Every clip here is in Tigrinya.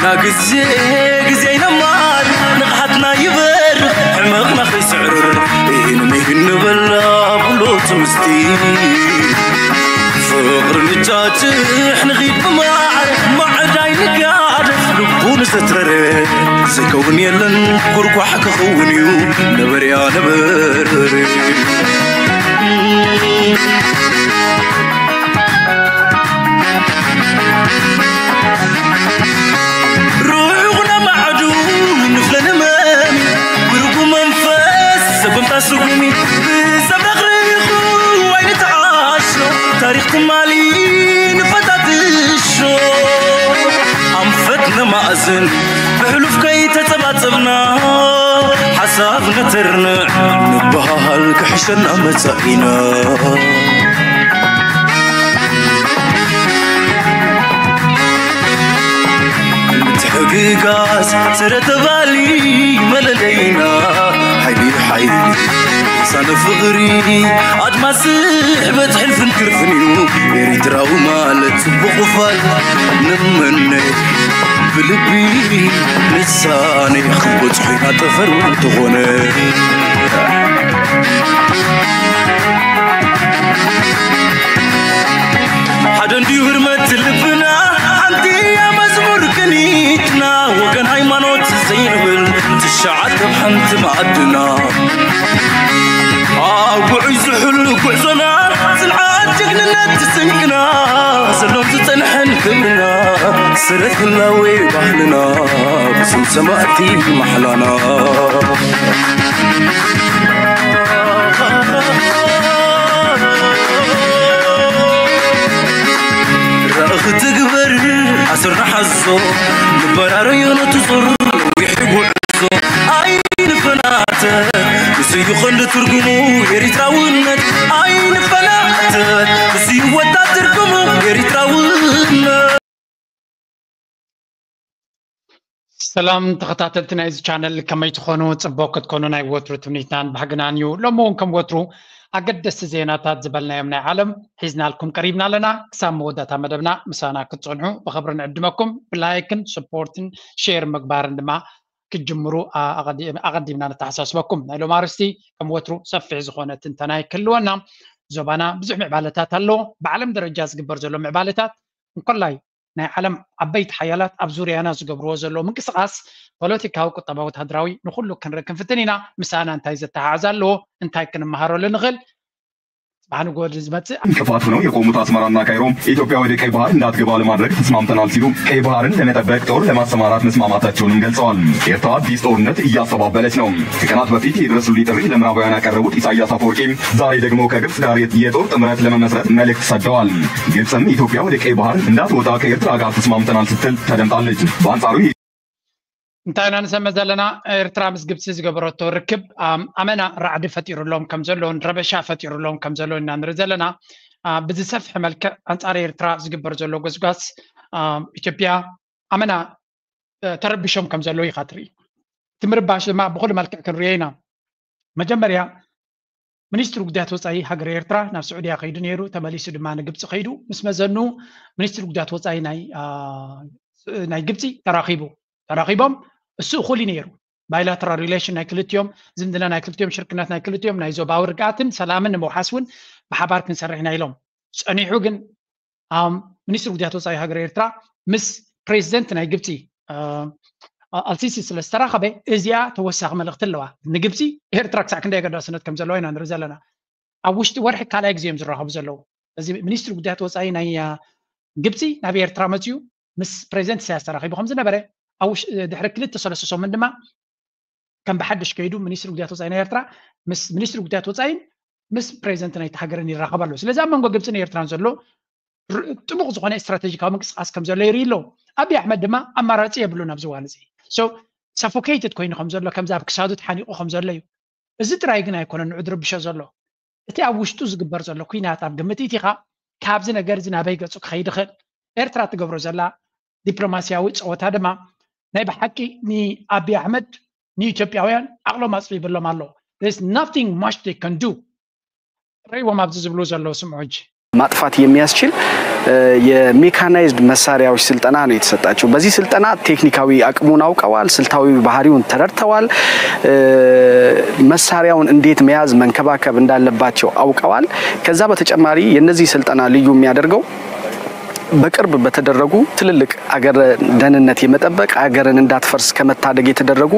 ናግዜ ግዜ ይነማል ንቕሓትና ይበርኽ ሕመቕና ከይስዕርር ኢህን ምሂን ንበላ ብሎ ትምስቲ ፍቕሪ ንጫጭሕ ንኺድ ብማዕር ማዕዳይ ንጋደፍ ልቡ ንዘትረረ ዘይከውን የለን ጉርጓሕ ክኸውን እዩ ነበርያ ነበርበሪ ሩዑቕ ነማዕዱ ንፍለ ንመሚ ውርጉ መንፈስ ሰጎምታ ስጉሚ ብሰብ ረኽሪኹ ኣይንተዓሾ ታሪኽ ትማሊ ንፈታትሾ ኣንፈት ነማእዝን ብሕሉፍ ከይተጸባጸብና ሓሳብ ነተርንዕ ንበሃል ክሕሸና መጻኢና ምትሕግጋዝ ስረ ተባሊ መለለይና ሓይሊ ሓይሊ ሳነ ፍቕሪ ኣድማስ ስሕበት ሕልፍን ክርፍን እዩ ኤሪትራዊ ማለት ጽቡቕ ክፋል ንመነ ብልቢ ንሳነ ክበጽሑ ኢና ጠፈር እንተኾነ ሓደ እንድዩ ህርመት ልብና ሓንቲ እያ መዝሙር ቅኒትና ወገን ሃይማኖት ዘይንብል ትሽዓተ ሓንቲ መኣድና ኣብ ጉዑይ ዝሕሉ ጉዕዞና ጽንዓት ጅግንነት ስንቅና ዘሎን ዝጸንሐን ክብርና ስረት ህላዌ ባህልና ብስም ሰማእቲ ማሕላና ራእኺ ትግበር ኣስርና ሓዞ ንበራረዮ ነቲ ዞር ነዊሕ ጉዕዞ ኣይንፈናተ ንስዩ ቐንዲ ትርጉሙ ኤሪትራውነት ኣይንፈናተ ንስዩ ወታ ትርጉሙ ኤሪትራውነት ሰላም ተኸታተልቲ ናይዚ ቻነል ከመይ ትኾኑ? ጽቡቕ ክትኮኑ ናይ ወትሩ ትምኒትናን ባህግናን እዩ። ሎሚ እውን ከም ወትሩ ኣገደስቲ ዜናታት ዝበልናዮም ናይ ዓለም ሒዝናልኩም ቀሪብና ኣለና። ክሳብ መወዳእታ መደብና ምሳና ክትጸንሑ ብኽብሪ ንዕድመኩም። ብላይክን ስፖርትን ሼር ምግባርን ድማ ክትጅምሩ ኣቐዲምና ነተሓሳስበኩም። ናይ ሎም ኣርስቲ ከም ወትሩ ሰፊሕ ዝኾነ ትንተናይ ክህልወና ዞባና ብዙሕ ምዕባለታት ኣለዎ። ብዓለም ደረጃ ዝግበር ዘሎ ምዕባለታት እንኮላይ ናይ ዓለም ዓበይቲ ሓያላት ኣብ ዙርያና ዝገብርዎ ዘለዉ ምንቅስቓስ ፖለቲካዊ፣ ቁጠባዊ፣ ወተሃደራዊ ንኹሉ ክንርኢ ክንፍትን ኢና። ምሳና እንታይ ዘተሓሕዝ ኣለዎ? እንታይ ክንመሃረሉ ንኽእል? ጽባሕ ንግሆ ዝመጽእ እንቅፋት ሆነው የቆሙት አስመራና ካይሮ ኢትዮጵያ ወደ ቀይ ባህር እንዳትገባ ለማድረግ ተስማምተናል ሲሉ ቀይ ባህርን ለመጠበቅ ጦር ለማሰማራት መስማማታቸውንም ገልጸዋል። ኤርትራ አዲስ ጦርነት እያስተባበለች ነው። ከቀናት በፊት የድረሱልኝ ጥሪ ለምዕራባውያን ያቀረቡት ኢሳያስ አፈወርቂ ዛሬ ደግሞ ከግብጽ ጋር የጦር ጥምረት ለመመስረት መልእክት ሰደዋል። ግብጽም ኢትዮጵያ ወደ ቀይ ባህር እንዳትወጣ ከኤርትራ ጋር ተስማምተናል ስትል ተደምጣለች። በአንጻሩ እንታይ ኢና ንሰምዕ ዘለና? ኤርትራ ምስ ግብጺ ዝገበረቶ ርክብ ኣመና ራዕዲ ፈጢሩሎም ከም ዘሎን ረበሻ ፈጢሩሎም ከም ዘሎን ኢና ንርኢ ዘለና። ብዝሰፍሐ መልክዕ ኣንጻር ኤርትራ ዝግበር ዘሎ ጎስጓስ ኢትዮጵያ ኣመና ተረቢሾም ከም ዘለዉ ኢኻ ትርኢ። እቲ ምርባሽ ድማ ብኹሉ መልክዕ ክንሪኦ ኢና። መጀመርያ ሚኒስትሪ ጉዳያት ወፃኢ ሃገር ኤርትራ ናብ ስዑድያ ከይዱ ነይሩ፣ ተመሊሱ ድማ ንግብፂ ከይዱ ምስ መዘኑ ሚኒስትሪ ጉዳያት ወፃኢ ናይ ግብፂ ተራኺቡ ተራኺቦም እሱ እኹል እዩ ነይሩ። ባይላተራል ሪሌሽን ናይ ክልቲኦም ዝምድና ናይ ክልቲኦም ሽርክነት ናይ ክልቲኦም ናይ ዞባዊ ርግኣትን ሰላምን ንምውሓስ እውን ብሓባር ክንሰርሕ ኢና ኢሎም። ፀኒሑ ግን ሚኒስትሪ ጉዳያት ወፃኢ ሃገር ኤርትራ ምስ ፕሬዚደንት ናይ ግብፂ ኣልሲሲ ስለ ዝተራኸበ እዚኣ ተወሳኺ መልእኽቲ ኣለዋ ንግብፂ። ኤርትራ ክሳዕ ክንደይ ኣገዳስነት ከም ዘለዋ ኢና ንርኢ ዘለና። ኣብ ውሽጢ ወርሒ ካልኣይ ግዜ እዮም ዝራኸቡ ዘለዉ። እዚ ሚኒስትሪ ጉዳያት ወፃኢ ናይ ግብፂ ናብ ኤርትራ መፅዩ ምስ ፕሬዚደንት ኢሳያስ ተራኺቡ ከም ዝነበረ ድሕሪ ክልተ ሰለስተ ሰሙን ድማ ከም ብሓድሽ ከይዱ ሚኒስትሪ ጉዳያት ወፃኢ ናይ ኤርትራ ምስ ሚኒስትሪ ጉዳያት ወፃኢን ምስ ፕሬዚደንት ናይቲ ሃገርን ይራኸብ ኣሎ። ስለዚ ኣብ መንጎ ግብፅን ኤርትራን ዘሎ ጥቡቕ ዝኾነ ስትራቴጂካዊ ምንቅስቃስ ከም ዘሎ ይርኢ ኣለዉ። ኣብይ ኣሕመድ ድማ ኣማራፂ የብሉን ኣብዚ እዋን እዚ። ሰፎኬትድ ኮይኑ ከም ዘሎ ከምዚ ኣብ ክሳዱ ተሓኒቑ ከም ዘሎ እዩ። እዚ ጥራይ ግን ኣይኮነን ንዑ ዝርብሾ ዘሎ። እቲ ኣብ ውሽጡ ዝግበር ዘሎ ኲናት ኣብ ግምት ኢቲኻ ካብዚ ነገር እዚ ናበይ ገፁ ክኸይድ ይኽእል? ኤርትራ ትገብሮ ዘላ ዲፕሎማስያዊ ፀወታ ድማ ናይ ብሓቂ ንኣብይ ኣሕመድ ንኢትዮጵያውያን ዓቕሎም ኣፅቢብሎም ኣሎ። There's nothing much they can do። ረይዎም ኣብዚ ዝብሉ ዘለዉ ስምዑ ሕጂ። ማጥፋት የሚያስችል የ mechanized መሳሪያዎች ስልጠና ነው የተሰጣቸው። በዚህ ስልጠና ቴክኒካዊ አቅሙን አውቀዋል፣ ስልታዊ ባህሪውን ተረድተዋል፣ መሳሪያውን እንዴት መያዝ መንከባከብ እንዳለባቸው አውቀዋል። ከዛ በተጨማሪ የነዚህ ስልጠና ልዩ የሚያደርገው በቅርብ በተደረጉ ትልልቅ አገር ደህንነት የመጠበቅ አገርን እንዳትፈርስ ከመታደግ የተደረጉ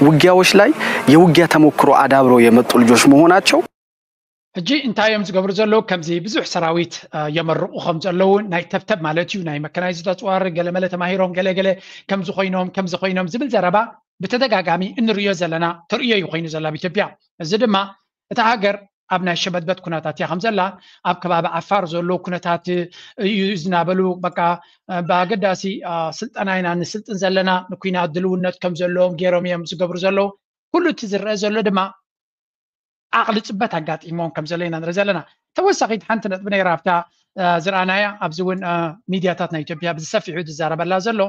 ውጊያዎች ላይ የውጊያ ተሞክሮ አዳብረው የመጡ ልጆች መሆናቸው ሕጂ እንታይ እዮም ዝገብሩ ዘለዉ? ከምዚ ብዙሕ ሰራዊት የመርቑ ከም ዘለዉ፣ ናይ ተብተብ ማለት እዩ፣ ናይ መከናይዝድ ኣፅዋር ገለመለ ተማሂሮም ገለገለ ከምዚ ኮይኖም ከምዚ ኮይኖም ዝብል ዘረባ ብተደጋጋሚ እንርእዮ ዘለና ተርእዮ እዩ ኮይኑ ዘሎ ኣብ ኢትዮጵያ። እዚ ድማ እታ ሃገር ኣብ ናይ ሸበድበድ ኩነታት እያ ከም ዘላ፣ ኣብ ከባቢ ዓፋር ዘሎ ኩነታት እዩ ዝናበሉ፣ በቃ ብኣገዳሲ ስልጠና ኢና ንስልጥን ዘለና፣ ንኩናት ድልውነት ከም ዘለዎም ገይሮም እዮም ዝገብሩ ዘለዉ። ኩሉ እቲ ዝረአ ዘሎ ድማ ዓቕሊ ፅበት ኣጋጢሞም ከም ዘሎ ኢና ንርኢ ዘለና። ተወሳኺት ሓንቲ ነጥቢ ነይራ ኣብታ ዝረኣናያ፣ ኣብዚ እውን ሚድያታት ናይ ኢትዮጵያ ብዝሰፊሑ ዝዛረበላ ዘሎ፣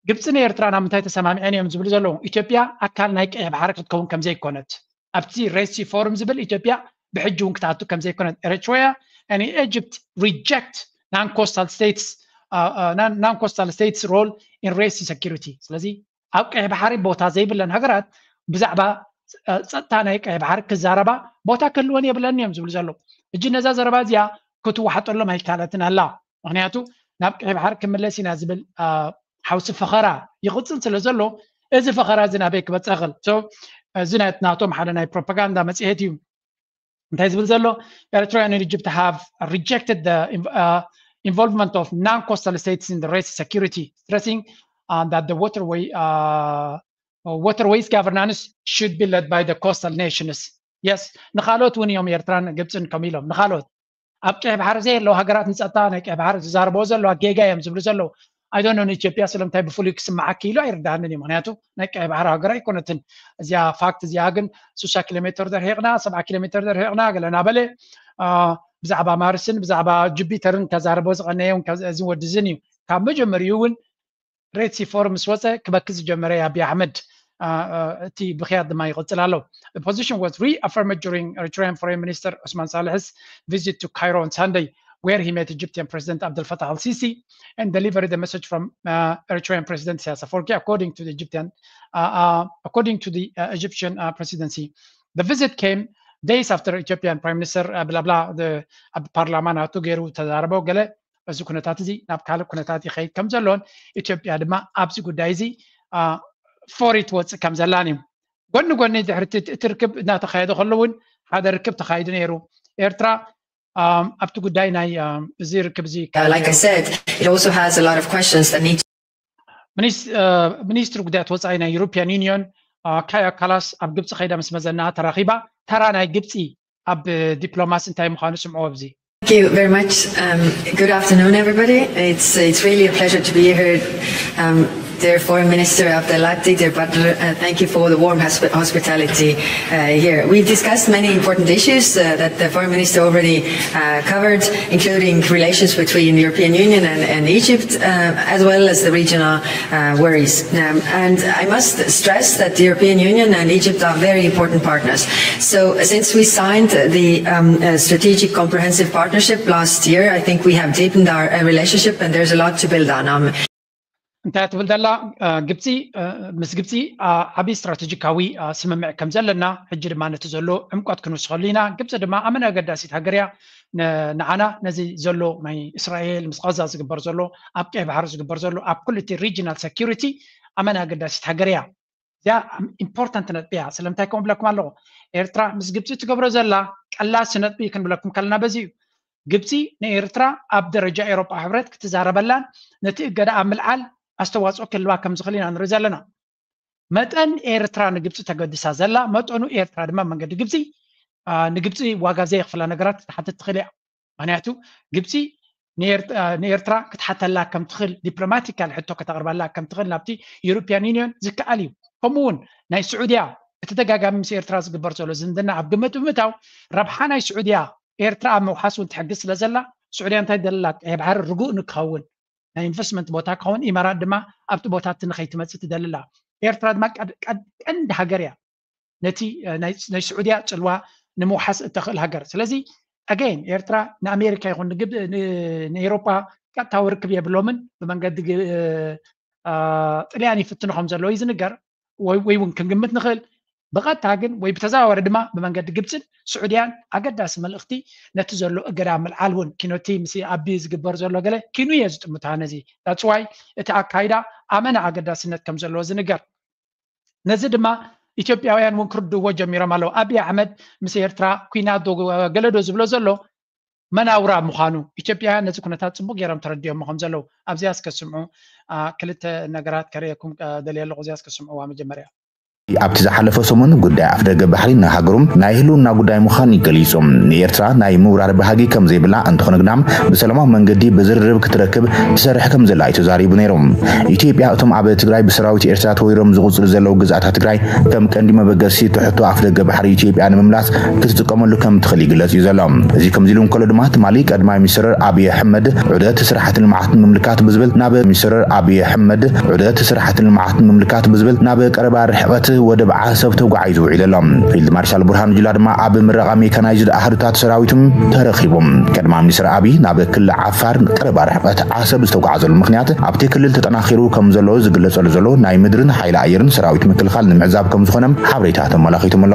ግብፂ ንኤርትራ ናብ ምንታይ ተሰማሚዐን እዮም ዝብሉ ዘለዉ? ኢትዮጵያ ኣካል ናይ ቀይሕ ባሕሪ ክትከውን ከም ዘይኮነት፣ ኣብቲ ሬድ ሲ ፎርም ዝብል ኢትዮጵያ ብሕጂ እውን ክትኣቱ ከም ዘይኮነት፣ ኤሪትሪያ and Egypt reject non-coastal states non-coastal states role in Red Sea security። ስለዚ ኣብ ቀይሕ ባሕሪ ቦታ ዘይብለን ሃገራት ብዛዕባ ፀጥታ ናይ ቀይሕ ባሕሪ ክዛረባ ቦታ ክህልወን የብለን እዮም ዝብሉ ዘለዉ። ሕጂ ነዛ ዘረባ እዚኣ ክትወሓጠሎም ኣይከኣለትን ኣላ። ምክንያቱ ናብ ቀይሕ ባሕሪ ክምለስ ኢና ዝብል ሓውሲ ፈኸራ ይቕፅል ስለ ዘሎ፣ እዚ ፈኸራ እዚ ናበይ ክበፅእ ይኽእል? እዚ ናቶም ሓደ ናይ ፕሮፓጋንዳ መፅሄት እዩ። እንታይ ዝብል ዘሎ? Eritrea and Egypt have rejected the involvement of non-coastal states in the Red Sea security, stressing that the waterway waterways governance should be led by the coastal nations. Yes, ንካልኦት እውን እዮም ኤርትራን ግብፅን ከም ኢሎም ንካልኦት ኣብ ቀይ ባሕሪ ዘየለዉ ሃገራት ንፀጥታ ናይ ቀይ ባሕሪ ዝዛረበዎ ዘለዋ ጌጋ እዮም ዝብሉ ዘለዉ። I don't know ንኢትዮጵያ ስለምንታይ ብፍሉይ ክስምዓ ክኢሉ ኣይርዳእንን እዩ። ምክንያቱ ናይ ቀይ ባሕሪ ሃገር ኣይኮነትን። እዚኣ ፋክት እዚኣ ግን ስሳ ኪሎ ሜትር ደርሂቕና፣ ሰብዓ ኪሎ ሜትር ደርሂቕና ገለ ናበለ ብዛዕባ ማርስን ብዛዕባ ጁፒተርን ከዛረቦ ዝቐነየ እዚ ወዲ ዝን እዩ። ካብ መጀመሪኡ እውን ሬድ ሲ ፎርም ምስ ወፀ ክበኪ ዝጀመረ ኣቢ ኣሕመድ እቲ ብክያት ድማ ይቕፅል ኣሎ። The position was reaffirmed during Eritrean Foreign Minister Osman Salih's visit to Cairo on Sunday, where he met Egyptian President Abdel Fattah al-Sisi and delivered the message from uh, Eritrean President Isaias Afwerki, according to the Egyptian, uh, uh, according to the uh, Egyptian uh, presidency. The visit came days after Ethiopian Prime Minister uh, blah blah the ኣብ ፓርላማ ናቱ ገይሩ ተዛረበው ገለ እዚ ኩነታት እዚ ናብ ካልእ ኩነታት ይኸይድ ከም ዘሎን ኢትዮጵያ ድማ ኣብዚ ጉዳይ እዚ ፎሪ ትወፅእ ከም ዘላን እዩ። ጎኒ ጎኒ ድሕሪ እቲ ርክብ እናተኻየደ ከሎ እውን ሓደ ርክብ ተኻይዱ ነይሩ። ኤርትራ ኣብቲ ጉዳይ ናይ እዚ ርክብ እዚ Like I said, it also has a lot of questions that need ሚኒስትሪ ጉዳያት ወፃኢ ናይ ዩሮፒያን ዩኒዮን ካያ ካላስ ኣብ ግብፂ ከይዳ ምስ መዘና ተራኺባ። ተራ ናይ ግብፂ ኣብ ዲፕሎማሲ እንታይ ምዃኑ ስምዖ ኣብዚ። Thank you very much. Um, good afternoon, everybody. It's it's really a pleasure to be here. Um, dear Foreign Minister Abdelati, dear Badr, uh, thank you for the warm hosp- hospitality uh, here. We've discussed many important issues uh, that the Foreign Minister already uh, covered, including relations between the European Union and, and Egypt, uh, as well as the regional uh, worries. Um, and I must stress that the European Union and Egypt are very important partners. So since we signed the um, uh, strategic comprehensive partnership last year, I think we have deepened our uh, relationship and there's a lot to build on. Um, እንታይ ትብል ዘላ ግብፂ? ምስ ግብፂ ዓብዪ ስትራቴጂካዊ ስምምዕ ከም ዘለና ሕጂ ድማ ነቲ ዘሎ ዕምቆት ክንውስኸሉ ኢና። ግብፂ ድማ ኣመና ኣገዳሲት ሃገር እያ። ንዓና ነዚ ዘሎ ናይ እስራኤል ምስ ቐዛ ዝግበር ዘሎ ኣብ ቀይ ባሕሪ ዝግበር ዘሎ ኣብ ኩሉ እቲ ሪጂናል ሰኪሪቲ ኣመና ኣገዳሲት ሃገር እያ። እዚኣ ኢምፖርታንት ነጥቢ እያ። ስለምንታይ ከምኡ ብለኩም ኣለኹ? ኤርትራ ምስ ግብፂ ትገብሮ ዘላ ቀላሲ ነጥቢ ክንብለኩም ከለና በዚ እዩ። ግብፂ ንኤርትራ ኣብ ደረጃ ኤውሮጳ ሕብረት ክትዛረበላን ነቲ እገዳ ኣብ ምልዓል ኣስተዋፅኦ ክህልዋ ከም ዝኽእል ኢና ንርኢ ዘለና። መጠን ኤርትራ ንግብፂ ተገድሳ ዘላ መጠኑ ኤርትራ ድማ መንገዲ ግብፂ ንግብፂ ዋጋ ዘየኽፍላ ነገራት ክትሓትት ትኽእል እያ። ምክንያቱ ግብፂ ንኤርትራ ክትሓተላ ከም ትኽእል ዲፕሎማቲካል ሕቶ ከተቕርበላ ከም ትኽእል ናብቲ ዩሮፒያን ዩኒዮን ዝከኣል እዩ። ከምኡ እውን ናይ ስዑድያ ብተደጋጋሚ ምስ ኤርትራ ዝግበር ዘሎ ዝምድና ኣብ ግምት ብምእታው ረብሓ ናይ ስዑድያ ኤርትራ ኣብ ምውሓስ እውን ትሕግዝ ስለ ዘላ ስዑድያ እንታይ ደላ ቀይ ባሕሪ ርጉእ ንክኸውን ናይ ኢንቨስትመንት ቦታ ክኸውን ኢማራት ድማ ኣብቲ ቦታ እቲ ንኸይትመፅእ ትደልላ። ኤርትራ ድማ ቀንዲ ሃገር እያ ነቲ ናይ ስዑድያ ፅልዋ ንምውሓስ እተኽእል ሃገር። ስለዚ ኣገይን ኤርትራ ንኣሜሪካ ይኹን ንኤሮጳ ቀጥታዊ ርክብ የብሎምን። ብመንገዲ ጥልያን ይፍትኑ ከም ዘለዉ እዩ ዝንገር። ወይ እውን ክንግምት ንኽእል። ብቐጥታ ግን ወይ ብተዘዋወረ ድማ ብመንገዲ ግብፅን ስዑድያን ኣገዳሲ መልእኽቲ ነቲ ዘሎ እገዳ ምልዓል እውን ኪኖቲ ምስ ኣቢ ዝግበር ዘሎ ገለ ኪኑ እየ ዝጥምታ። ነዚ that's why እቲ ኣካይዳ ኣመና ኣገዳስነት ከም ዘለዎ ዝንገር። ነዚ ድማ ኢትዮጵያውያን እውን ክርድእዎ ጀሚሮም ኣለዉ። ኣቢ ኣሕመድ ምስ ኤርትራ ኩናት ዶ ገለዶ ዝብሎ ዘሎ መናውራ ምዃኑ ኢትዮጵያውያን ነዚ ኩነታት ጽቡቅ ገይሮም ተረዲኦሞ ከም ዘለዉ ኣብዚኣ እስከ ስምዑ። ክልተ ነገራት ከርእየኩም ደልየ ኣለኹ። እዚኣ እስከ ስምዑዋ መጀመርያ። ኣብቲ ዝሓለፈ ሰሙን ጉዳይ ኣፍደገ ባሕሪ ንሃገሮም ናይ ህልውና ጉዳይ ምዃኑ ገሊጹ። ንኤርትራ ናይ ምውራር ባህጊ ከም ዘይብላ እንተኾነ ግና ብሰላማዊ መንገዲ ብዝርርብ ክትረክብ ትሰርሕ ከም ዘላ እዩ ተዛሪቡ ነይሩ። ኢትዮጵያ እቶም ኣብ ትግራይ ብሰራዊት ኤርትራ ተወሪሮም ዝቕጽሉ ዘለዉ ግዝኣታት ትግራይ ከም ቀንዲ መበገሲ ትሕቶ ኣፍደገ ባሕሪ ኢትዮጵያ ንምምላስ ክትጥቀመሉ ከም ትኽእል ይግለጽ እዩ ዘሎ። እዚ ከምዚ ኢሉ እንከሎ ድማ ትማሊ ቀዳማይ ሚኒስትር ኣብይ ኣሕመድ ዑደት ስራሕቲ ልምዓት ንምምልካት ብዝብል ናብ ሚኒስትር ኣብይ ኣሕመድ ዑደት ስራሕቲ ልምዓት ንምምልካት ብዝብል ናብ ቀረባ ርሕቐት ወደብ ዓሰብ ተጓዒዙ ውዒሉ ኣሎ። ፊልድ ማርሻል ብርሃኑ ጁላ ድማ ኣብ ምረቓ ሜካናይዝድ ኣሃዱታት ሰራዊቱ ተረኺቡ። ቀዳማይ ሚኒስትር ኣብይ ናብ ክልል ዓፋር ቀረባ ርሕቐት ዓሰብ ዝተጓዓዘሉ ምኽንያት ኣብቲ ክልል ተጠናኺሩ ከም ዘሎ ዝግለጸሉ ዘሎ ናይ ምድርን ሓይሊ ኣየርን ሰራዊት ምክልኻል ንምዕዛብ ከም ዝኾነ ሓበሬታ ተመላኺቶም ኣሎ።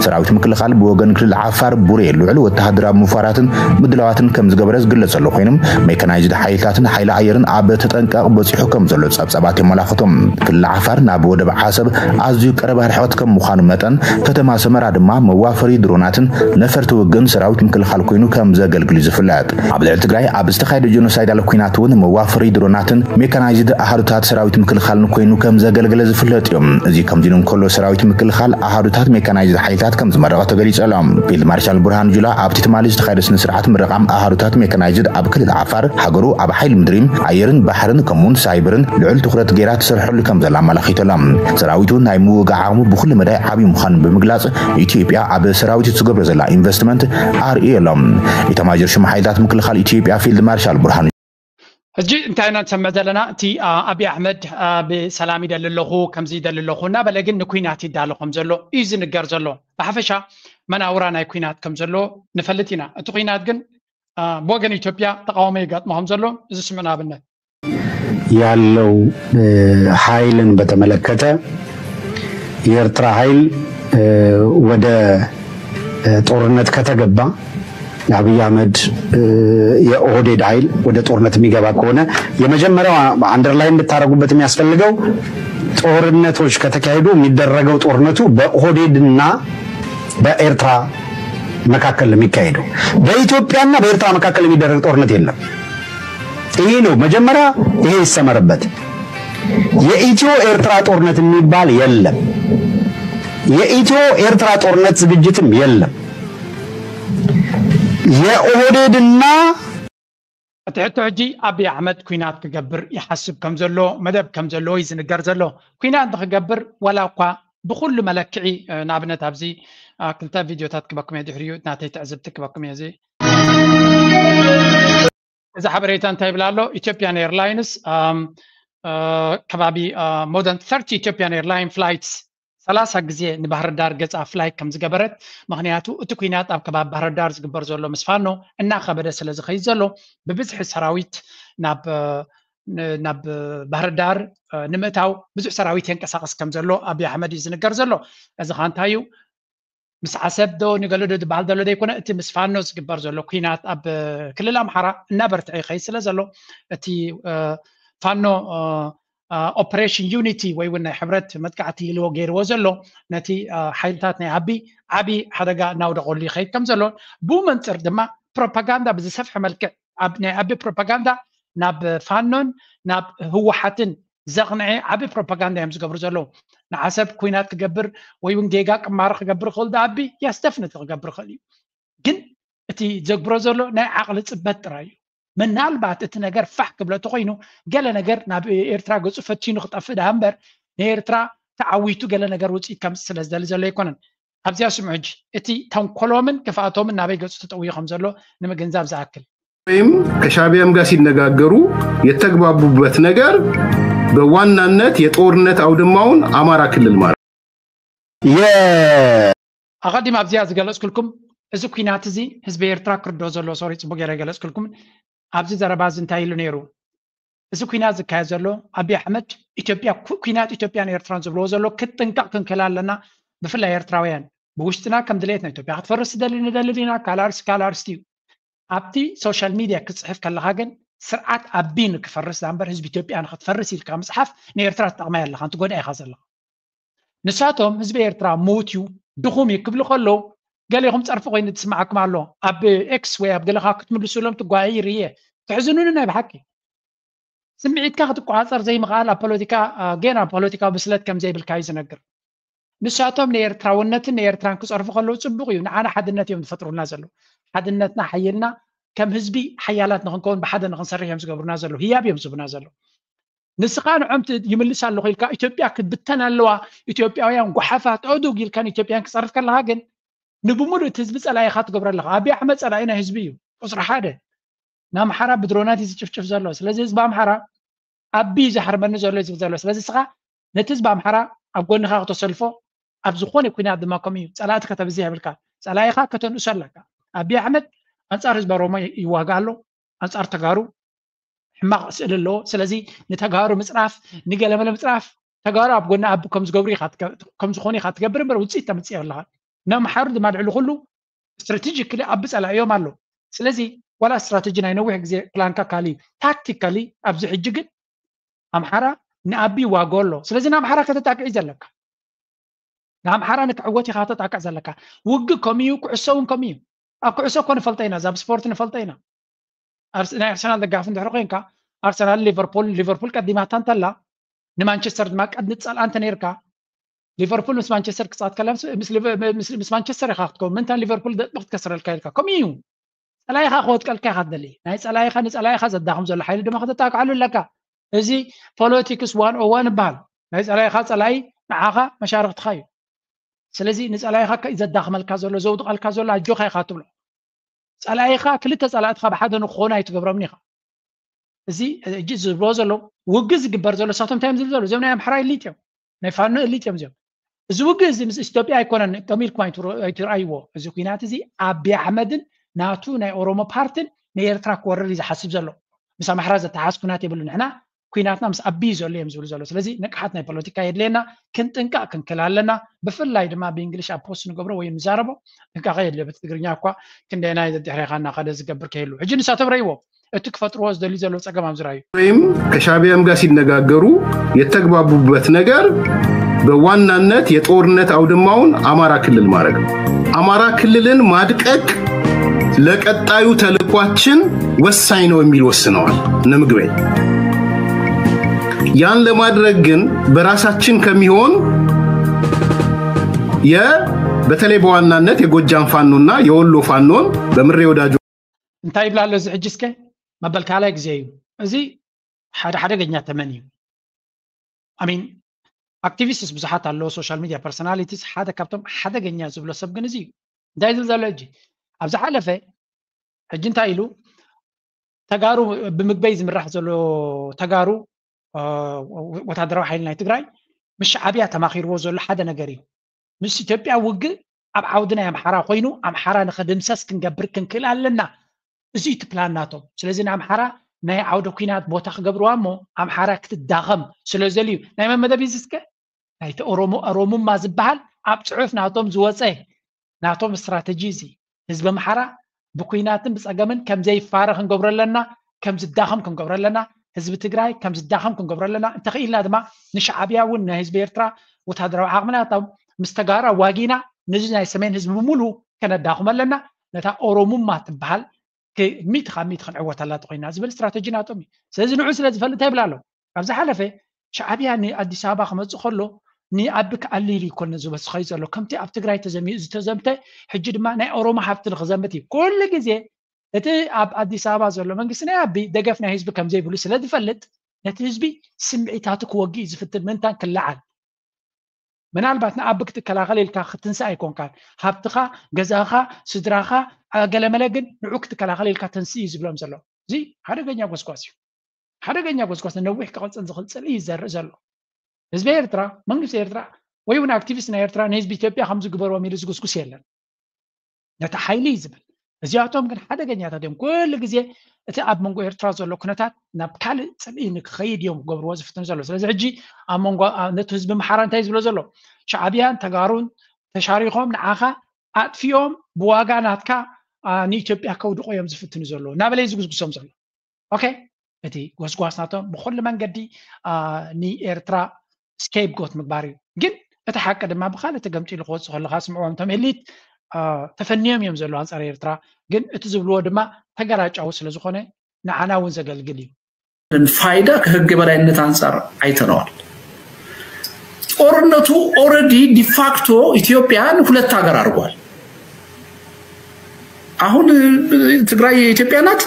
ሰራዊት ምክልኻል ብወገን ክልል ዓፋር ቡሬ ልዑል ወተሃደራዊ ምፋራትን ምድላዋትን ከም ዝገበረ ዝግለጸሉ ኮይኑ፣ ሜካናይዝድ ሓይልታትን ሓይሊ ኣየርን ኣብ ተጠንቀቕ በጺሑ ከም ዘሎ ጸብጸባት የመላኽቱ። ክልል ዓፋር ናብ ወደብ ዓሰብ ኣዝዩ ቀረባ ርሕቐት ከም ምዃኑ መጠን፣ ከተማ ሰመራ ድማ መዋፈሪ ድሮናትን ነፈርቲ ውግእን ሰራዊት ምክልኻል ኮይኑ ከም ዘገልግል እዩ ዝፍለጥ። ኣብ ልዕሊ ትግራይ ኣብ ዝተኻየደ ጀኖሳይዳል ኲናት እውን መዋፈሪ ድሮናትን ሜካናይዝድ ኣሃዱታት ሰራዊት ምክልኻልን ኮይኑ ከም ዘገልገለ ዝፍለጥ እዩ። እዚ ከምዚ ኢሉ እንከሎ፣ ሰራዊት ምክልኻል ኣሃዱታት ሜካናይዝድ ሓይልታት ከም ዝመረቐ ተገሊጹ ኣሎ። ፊልድ ማርሻል ብርሃኑ ጁላ ኣብቲ ትማሊ ዝተኻየደ ስነ ስርዓት ምረቓ ኣሃዱታት ሜካናይዝድ ኣብ ክልል ዓፋር ሃገሩ ኣብ ሓይሊ ምድሪ፣ ኣየርን ባሕርን ከምኡውን ሳይበርን ልዑል ትኹረት ገይራ ትሰርሐሉ ከም ዘላ ኣመላኺቱ ኣሎ። ሰራዊቱ ናይ ምውጋእ ዓቕሙ ብኹሉ መዳይ ዓብዪ ምዃኑ ብምግላጽ፣ ኢትዮጵያ ኣብ ሰራዊት ትገብሮ ዘላ ኢንቨስትመንት ኣርእዩ ኣሎ። ኢታማዦር ሹም ሓይልታት ምክልኻል ኢትዮጵያ ፊልድ ማርሻል ብርሃኑ ሕጂ እንታይ ኢና ንሰምዕ ዘለና? እቲ ኣቢ ኣሕመድ ብሰላም ይደሊ ኣለኹ፣ ከምዚ ይደሊ ኣለኹ እናበለ ግን ንኩናት ይዳሎ ከም ዘሎ እዩ ዝንገር ዘሎ። ብሓፈሻ መናውራ ናይ ኩናት ከም ዘሎ ንፈልጥ ኢና። እቲ ኩናት ግን ብወገን ኢትዮጵያ ተቃውሞ ይገጥሞ ከም ዘሎ እዚ ስምዑ። ንኣብነት ያለው ኃይልን በተመለከተ የኤርትራ ኃይል ወደ ጦርነት ከተገባ፣ የአብይ አህመድ የኦህዴድ ኃይል ወደ ጦርነት የሚገባ ከሆነ የመጀመሪያው አንደርላይን እንድታደርጉበት የሚያስፈልገው፣ ጦርነቶች ከተካሄዱ የሚደረገው ጦርነቱ በኦህዴድና በኤርትራ መካከል ነው የሚካሄደው። በኢትዮጵያና በኤርትራ መካከል የሚደረግ ጦርነት የለም። ይሄ ነው መጀመሪያ፣ ይሄ ይሰመርበት። የኢትዮ ኤርትራ ጦርነት የሚባል የለም። የኢትዮ ኤርትራ ጦርነት ዝግጅትም የለም። የኦህዴድና እቲ ሕቶ ሕጂ ኣቢ ኣሕመድ ኩናት ክገብር ይሓስብ ከም ዘሎ፣ መደብ ከም ዘለዎ እዩ ዝንገር ዘሎ። ኩናት ንክገብር ዋላ እኳ ብኩሉ መለክዒ፣ ንኣብነት ኣብዚ ክልተ ቪድዮታት ክበኩም እየ፣ ድሕሪኡ ናተይ ትዕዝብቲ ክበኩም እየ። እዚ እዚ ሓበሬታ እንታይ ይብል ኣሎ? ኢትዮጵያን ኤርላይንስ ከባቢ more than thirty ኢትዮጵያን ኤርላይን ፍላይትስ ሰላሳ ግዜ ንባህር ዳር ገጻ ፍላይት ከም ዝገበረት፣ ምኽንያቱ እቲ ኩናት ኣብ ከባቢ ባህር ዳር ዝግበር ዘሎ ምስ ፋኖ እናኸበደ ስለ ዝኸይድ ዘሎ፣ ብብዝሒ ሰራዊት ናብ ናብ ባህር ዳር ንምእታው ብዙሕ ሰራዊት የንቀሳቐስ ከም ዘሎ ኣቢ ኣሕመድ እዩ ዝንገር ዘሎ። እዚ ኸ እንታይ እዩ? ምስ ዓሰብ ዶ ንገለ ዶ ዝበሃል ዘሎ ዘይኮነ፣ እቲ ምስ ፋኖ ዝግበር ዘሎ ኩናት ኣብ ክልል ኣምሓራ እናበርትዐ ይኸይድ ስለ ዘሎ፣ እቲ ፋኖ ኦፕሬሽን ዩኒቲ ወይ እውን ናይ ሕብረት መጥቃዕቲ ኢልዎ ገይርዎ ዘሎ፣ ነቲ ሓይልታት ናይ ኣቢ ዓቢ ሓደጋ እናውደቐሉ ይኸይድ ከም ዘሎ፣ ብኡ መንፅር ድማ ፕሮፓጋንዳ ብዝሰፍሐ መልክዕ፣ ናይ ኣቢ ፕሮፓጋንዳ ናብ ፋኖን ናብ ህወሓትን ዘቕንዐ ዓቢ ፕሮፓጋንዳ እዮም ዝገብሩ ዘለዉ። ንዓሰብ ኩናት ክገብር ወይ እውን ጌጋ ቅማሪ ክገብር ይኽእል፣ ዶ ኣቢ ያስደፍንት ክገብር ይኽእል እዩ። ግን እቲ ዘግብሮ ዘሎ ናይ ዓቕሊ ጽበት ጥራይ እዩ። ምናልባት እቲ ነገር ፋሕ ክብሎ ተኾይኑ፣ ገለ ነገር ናብ ኤርትራ ገጹ ፈቲኑ ክጠፍእ ደኣ እምበር፣ ንኤርትራ ተዓዊቱ ገለ ነገር ውጽኢት ከምጽእ ስለ ዝደሊ ዘሎ ኣይኮነን። ኣብዚኣ ስምዑ ሕጂ፣ እቲ ተንኮሎምን ክፍኣቶምን ናበይ ገጹ ተጠውዩ ከም ዘሎ ንምግንዛብ ዝኣክል። ወይም ከሻቢያም ጋር ሲነጋገሩ የተግባቡበት ነገር በዋናነት የጦርነት አውድማውን አማራ ክልል ማለት የ- ኣቐዲም ኣብዚኣ ዝገለጽኩልኩም እዚ ኩናት እዚ ህዝቢ ኤርትራ ክርዶ ዘሎ ሶሪ ጽቡቅ ገይረ ገለጽክልኩም። ኣብዚ ዘረባ እዚ እንታይ ኢሉ ነይሩ? እዚ ኩናት ዝካየድ ዘሎ ኣቢ ኣሕመድ ኢትዮጵያ ኩናት ኢትዮጵያን ኤርትራን ዝብልዎ ዘሎ ክትጥንቀቕ ክንክእል ኣለና። ብፍላይ ኤርትራውያን ብውሽጥና ከም ድሌትና ኢትዮጵያ ክትፈርስ ትደሊ ንደሊ ዲና ካልኣርስ ካልኣርስ እዩ። ኣብቲ ሶሻል ሚድያ ክትፅሕፍ ከለካ ግን ስርዓት ኣቢ ንክፈርስ ዳምበር ህዝቢ ኢትዮጵያ ንክትፈርስ ኢልካ ምፅሓፍ ንኤርትራ ትጠቕማ ኣለካ ትጎድኣ ኢካ ዘለካ። ንሳቶም ህዝቢ ኤርትራ ምውት እዩ ድኹም እዩ ክብሉ ከለዉ ገሌኹም ፀርፊ ኮይኑ ትስምዓኩም ኣሎ። ኣብ ኤክስ ወይ ኣብ ገለካ ክትምልሱሎም ትጓየ ይርየ። ተሕዝኑኒ ናይ ብሓቂ። ስምዒትካ ክትቆፃፀር ዘይምኽኣል ኣብ ፖለቲካ ጌና ፖለቲካዊ ብስለት ከም ዘይብልካ እዩ ዝነግር። ንሳቶም ንኤርትራውነትን ንኤርትራን ክፀርፉ ከለዉ ፅቡቅ እዩ። ንዓና ሓድነት እዮም ዝፈጥሩልና ዘለዉ። ሓድነትና ሓይልና ከም ህዝቢ ሓያላት ንክንከውን ብሓደ ንክንሰርሕ እዮም ዝገብሩና ዘለዉ። ህያብ እዮም ዝህቡና ዘለዉ። ንስኻ ንዖም ይምልስ ኣለኹ ኢልካ ኢትዮጵያ ክትብተን ኣለዋ፣ ኢትዮጵያውያን ጓሓፋት ዕዱግ ኢልካ ንኢትዮጵያን ክፀርፍ ከለካ ግን ንብሙሉእ እቲ ህዝቢ ፀላኢኻ ትገብሮ ኣለኻ። ኣብይ ኣሕመድ ፀላኢ ናይ ህዝቢ እዩ። ቁፅሪ ሓደ ንኣምሓራ ብድሮናት እዩ ዝጭፍጭፍ ዘሎ። ስለዚ ህዝቢ ኣምሓራ ኣቢ ዝሓርመኒ ዘሎ ዝብል ዘሎ። ስለዚ ስኻ ነቲ ህዝቢ ኣምሓራ ኣብ ጎንኻ ክተሰልፎ ኣብ ዝኾነ ኩናት ድማ ከምኡ እዩ። ፀላእቲ ከተብዝሕ የብልካ። ፀላኢኻ ከተንእሶ ኣለካ። ኣቢ ኣሕመድ ኣንፃር ህዝቢ ኦሮሞ ይዋጋ ኣሎ፣ ኣንፃር ተጋሩ ሕማቕ ስእሊ ኣለዎ። ስለዚ ንተጋሩ ምፅራፍ ንገለመለ ምፅራፍ ተጋሩ ኣብ ጎኒ ኣቢ ከም ዝገብሩ ኢኻ ከም ዝኾኑ ኢኻ ትገብር እምበር ውፅኢት ተምፅእ ኣለኻ። ንኣምሓሩ ድማ ልዕሊ ኩሉ ስትራቴጂክሊ ኣቢ ፀላእዮም ኣሎ። ስለዚ ዋላ ስትራቴጂ ናይ ነዊሕ ግዜ ፕላንካ ካሊ ታክቲካሊ ኣብዚ ሕጂ ግን ኣምሓራ ንኣቢ ዋጎ ኣሎ። ስለዚ ንኣምሓራ ከተጣቅዒ ዘለካ ንኣምሓራ ንክዕወት ኢኻ ተጣቅዕ ዘለካ። ውግእ ከምኡ እዩ፣ ኩዕሶ እውን ከምኡ እዩ። ኣብ ኩዕሶ እኮ ንፈልጦ ኢና፣ እዛ ኣብ ስፖርት ንፈልጦ ኢና። ናይ ኣርሰናል ደጋፊ እንድሕር ኮይንካ ኣርሰናል ሊቨርፑል ሊቨርፑል ቀዲማታ እንተላ ንማንቸስተር ድማ ቀድሚ ትጸልኣ እንተ ነርካ ሊቨርፑል ምስ ማንቸስተር ክጻወት ከላ ምስ ማንቸስተር ኢኻ ክትከውን ምንታ ሊቨርፑል ደጥቢ ክትከስረልካ ኢልካ ከምኡ እዩ። ጸላኢኻ ክወጥቀልካ ኢኻ ትደሊ። ናይ ጸላኢኻ ንጸላኢኻ ዘዳኽም ዘሎ ሓይሊ ድማ ከተጣቅዓሉ ኣለካ። እዚ ፖለቲክስ ዋን ኦ ዋን ይበሃል። ናይ ጸላኢኻ ጸላኢ ንዓኻ መሻርክትኻ እዩ። ስለዚ ንጸላኢኻ ከ ዘዳኽመልካ ዘሎ ዘውድቐልካ ዘሎ ኣጆኻ ኢኻ ትብሎ። ጸላኢኻ ክልተ ጸላእትኻ ብሓደ ንክኾኑ ኣይትገብሮምን ኢኻ። እዚ እጂ ዝብሎ ዘሎ ውግእ ዝግበር ዘሎ እሳቶም እንታይ እዮም ዝብሉ ዘለዉ? እዚኦም ናይ ኣምሓራ ኢሊት እዮም፣ ናይ ፋኖ ኢሊት እዮም እዚኦም። እዚ ውግእ እዚ ምስ ኢትዮጵያ ኣይኮነን ከም ኢልኩም ኣይትረኣይዎ። እዚ ኩናት እዚ ኣቢ ኣሕመድን ናቱ ናይ ኦሮሞ ፓርትን ንኤርትራ ክወርር እዩ ዝሓስብ ዘሎ። ምስ ኣምሓራ ዘተሓዝ ኩናት የብሉ። ንሕና ኩናትና ምስ ኣቢ እዩ ዘሎ እዮም ዝብሉ ዘሎ። ስለዚ ንቅሓት ናይ ፖለቲካ የድልየና። ክንጥንቀቕ ክንክል ኣለና። ብፍላይ ድማ ብእንግሊሽ ኣብ ፖስት ንገብሮ ወይ ንዛረቦ ጥንቃቐ የድልዮ። በቲ ትግርኛ እኳ ክንደየናይ ደድሕሬኻ እናኸደ ዝገብር ከይህሉ ሕጂ ንሳቶም ረይዎ እቲ ክፈጥርዎ ዝደልዩ ዘለዉ ጸገም ኣብ ዝረኣዩ ወይም ከሻቢያም ጋር ሲነጋገሩ የተግባቡበት ነገር በዋናነት የጦርነት አውድማውን አማራ ክልል ማድረግ ነው። አማራ ክልልን ማድቀቅ ለቀጣዩ ተልኳችን ወሳኝ ነው የሚል ወስነዋል እነ ምግበይ። ያን ለማድረግ ግን በራሳችን ከሚሆን የ በተለይ በዋናነት የጎጃም ፋኖና የወሎ ፋኖን በምሬ ወዳጆ እንታይ ይብላ ኣሎ እዚ ሕጂ እስከ መበል ካልኣይ ግዜ እዩ። እዚ ሓደ ሓደገኛ ተመን እዩ። ኣሚን ኣክቲቪስትስ ብዙሓት ኣለዎ፣ ሶሻል ሚድያ ፐርሶናሊቲስ። ሓደ ካብቶም ሓደገኛ ዝብሎ ሰብ ግን እዚ እዩ። እንታይ ዝብል ዘሎ ሕጂ ኣብ ዝሓለፈ ሕጂ እንታይ ኢሉ ተጋሩ ብምግበይ ዝምራሕ ዘሎ ተጋሩ ወታደራዊ ሓይሊ ናይ ትግራይ ምስ ሻዕብያ ተማኺርዎ ዘሎ ሓደ ነገር እዩ። ምስ ኢትዮጵያ ውግእ ኣብ ዓውዲ ናይ ኣምሓራ ኮይኑ ኣምሓራ ንኽድምሰስ ክንገብር ክንክእል ኣለና። እዚ እቲ ፕላን ናቶም። ስለዚ ንኣምሓራ ናይ ዓውደ ኩናት ቦታ ክገብርዋ እሞ ኣምሓራ ክትዳኸም ስለ ዘልዩ ናይ መመደብ እዩ ዝስከ ናይቲ ኦሮሞ ኦሮሙማ ዝበሃል ኣብ ፅሑፍ ናቶም ዝወፀ ናቶም ስትራተጂ እዚ ህዝቢ ኣምሓራ ብኩናትን ብፀገምን ከም ዘይፋረ ክንገብሮ ኣለና፣ ከም ዝዳኸም ክንገብሮ ኣለና፣ ህዝቢ ትግራይ ከም ዝዳኸም ክንገብሮ ኣለና። እንተኽኢልና ድማ ንሻዕብያ እውን ናይ ህዝቢ ኤርትራ ወታደራዊ ዓቕሚ ናቶም ምስ ተጋሩ ኣዋጊና ነዚ ናይ ሰሜን ህዝቢ ብምሉ ከነዳኽሞ ኣለና። ነታ ኦሮሙማ ትበሃል ሚእቲ ካብ ሚእቲ ክንዕወተላ ተኮይና ዝብል ስትራተጂ ናቶም እዩ። ስለዚ ንዑ ስለ ዝፈልጥ እንታይ ይብል ኣሎ ኣብ ዝሓለፈ ሻዕብያ ንኣዲስ ኣበባ ክመፅእ ከሎ ንኣቢ ክኣልል ይኮነ ዝበስኸይ ዘሎ ከምቲ ኣብ ትግራይ ተዘሚኡ ዝተዘምተ ሕጂ ድማ ናይ ኦሮሞ ሃብቲ ንክዘምት እዩ ኩሉ ግዜ እቲ ኣብ ኣዲስ ኣበባ ዘሎ መንግስቲ ናይ ኣቢ ደገፍ ናይ ህዝቢ ከምዘይብሉ ስለ ዝፈልጥ ነቲ ህዝቢ ስምዒታቱ ክወግእ እዩ ዝፍትን ምንታን ክለዓል ምናልባት ንኣቢ ክትከላኸል ኢልካ ክትንስእ ኣይኮንካን ሃብትኻ ገዛኻ ስድራኻ ገለመለ ግን ንዑ ክትከላኸል ኢልካ ተንስእ እዩ ዝብሎም ዘሎ እዚ ሓደገኛ ጎስጓስ እዩ ሓደገኛ ጎስጓስ ንነዊሕ ክቐፅል ዝኽእል ፅልኢ እዩ ዝዘርእ ዘሎ ህዝቢ ኤርትራ መንግስቲ ኤርትራ ወይ እውን ኣክቲቪስት ናይ ኤርትራ ንህዝቢ ኢትዮጵያ ከም ዝግበርዎም ኢሉ ዝጉስጉስ የለን ነቲ ሓይሊ እዩ ዝብል። እዚኣቶም ግን ሓደገኛታት እዮም። ኩሉ ግዜ እቲ ኣብ መንጎ ኤርትራ ዘሎ ኩነታት ናብ ካልእ ጽልኢ ንክኸይድ እዮም ክገብርዎ ዝፍትኑ ዘለዉ። ስለዚ ሕጂ ኣብ መንጎ ነቲ ህዝቢ ኣምሓራ እንታይ ዝብሎ ዘሎ? ሻዕብያን ተጋሩን ተሻሪኾም ንዓኻ ኣጥፊኦም ብዋጋ ናትካ ንኢትዮጵያ ከውድቑ እዮም ዝፍትኑ ዘለዉ እናበለ እዩ ዝጉስጉሶም ዘሎ። ኦኬ፣ እቲ ጎስጓስ ናቶም ብኩሉ መንገዲ ንኤርትራ ስኬፕጎት ምግባር እዩ። ግን እቲ ሓቂ ድማ ብካልእ ተገምጢሉ ክወፅእ ከለካ ስምዕዎም። እቶም ኤሊት ተፈንዮም እዮም ዘለዉ ኣንፃር ኤርትራ፣ ግን እቲ ዝብልዎ ድማ ተገራጫዊ ስለዝኮነ ንዓና እውን ዘገልግል እዩ። ፋይዳ ከህግ የበላይነት አንጻር አይተነዋል። ጦርነቱ ኦልሬዲ ዲፋክቶ ኢትዮጵያን ሁለት ሀገር አድርጓል። አሁን ትግራይ የኢትዮጵያ ናት።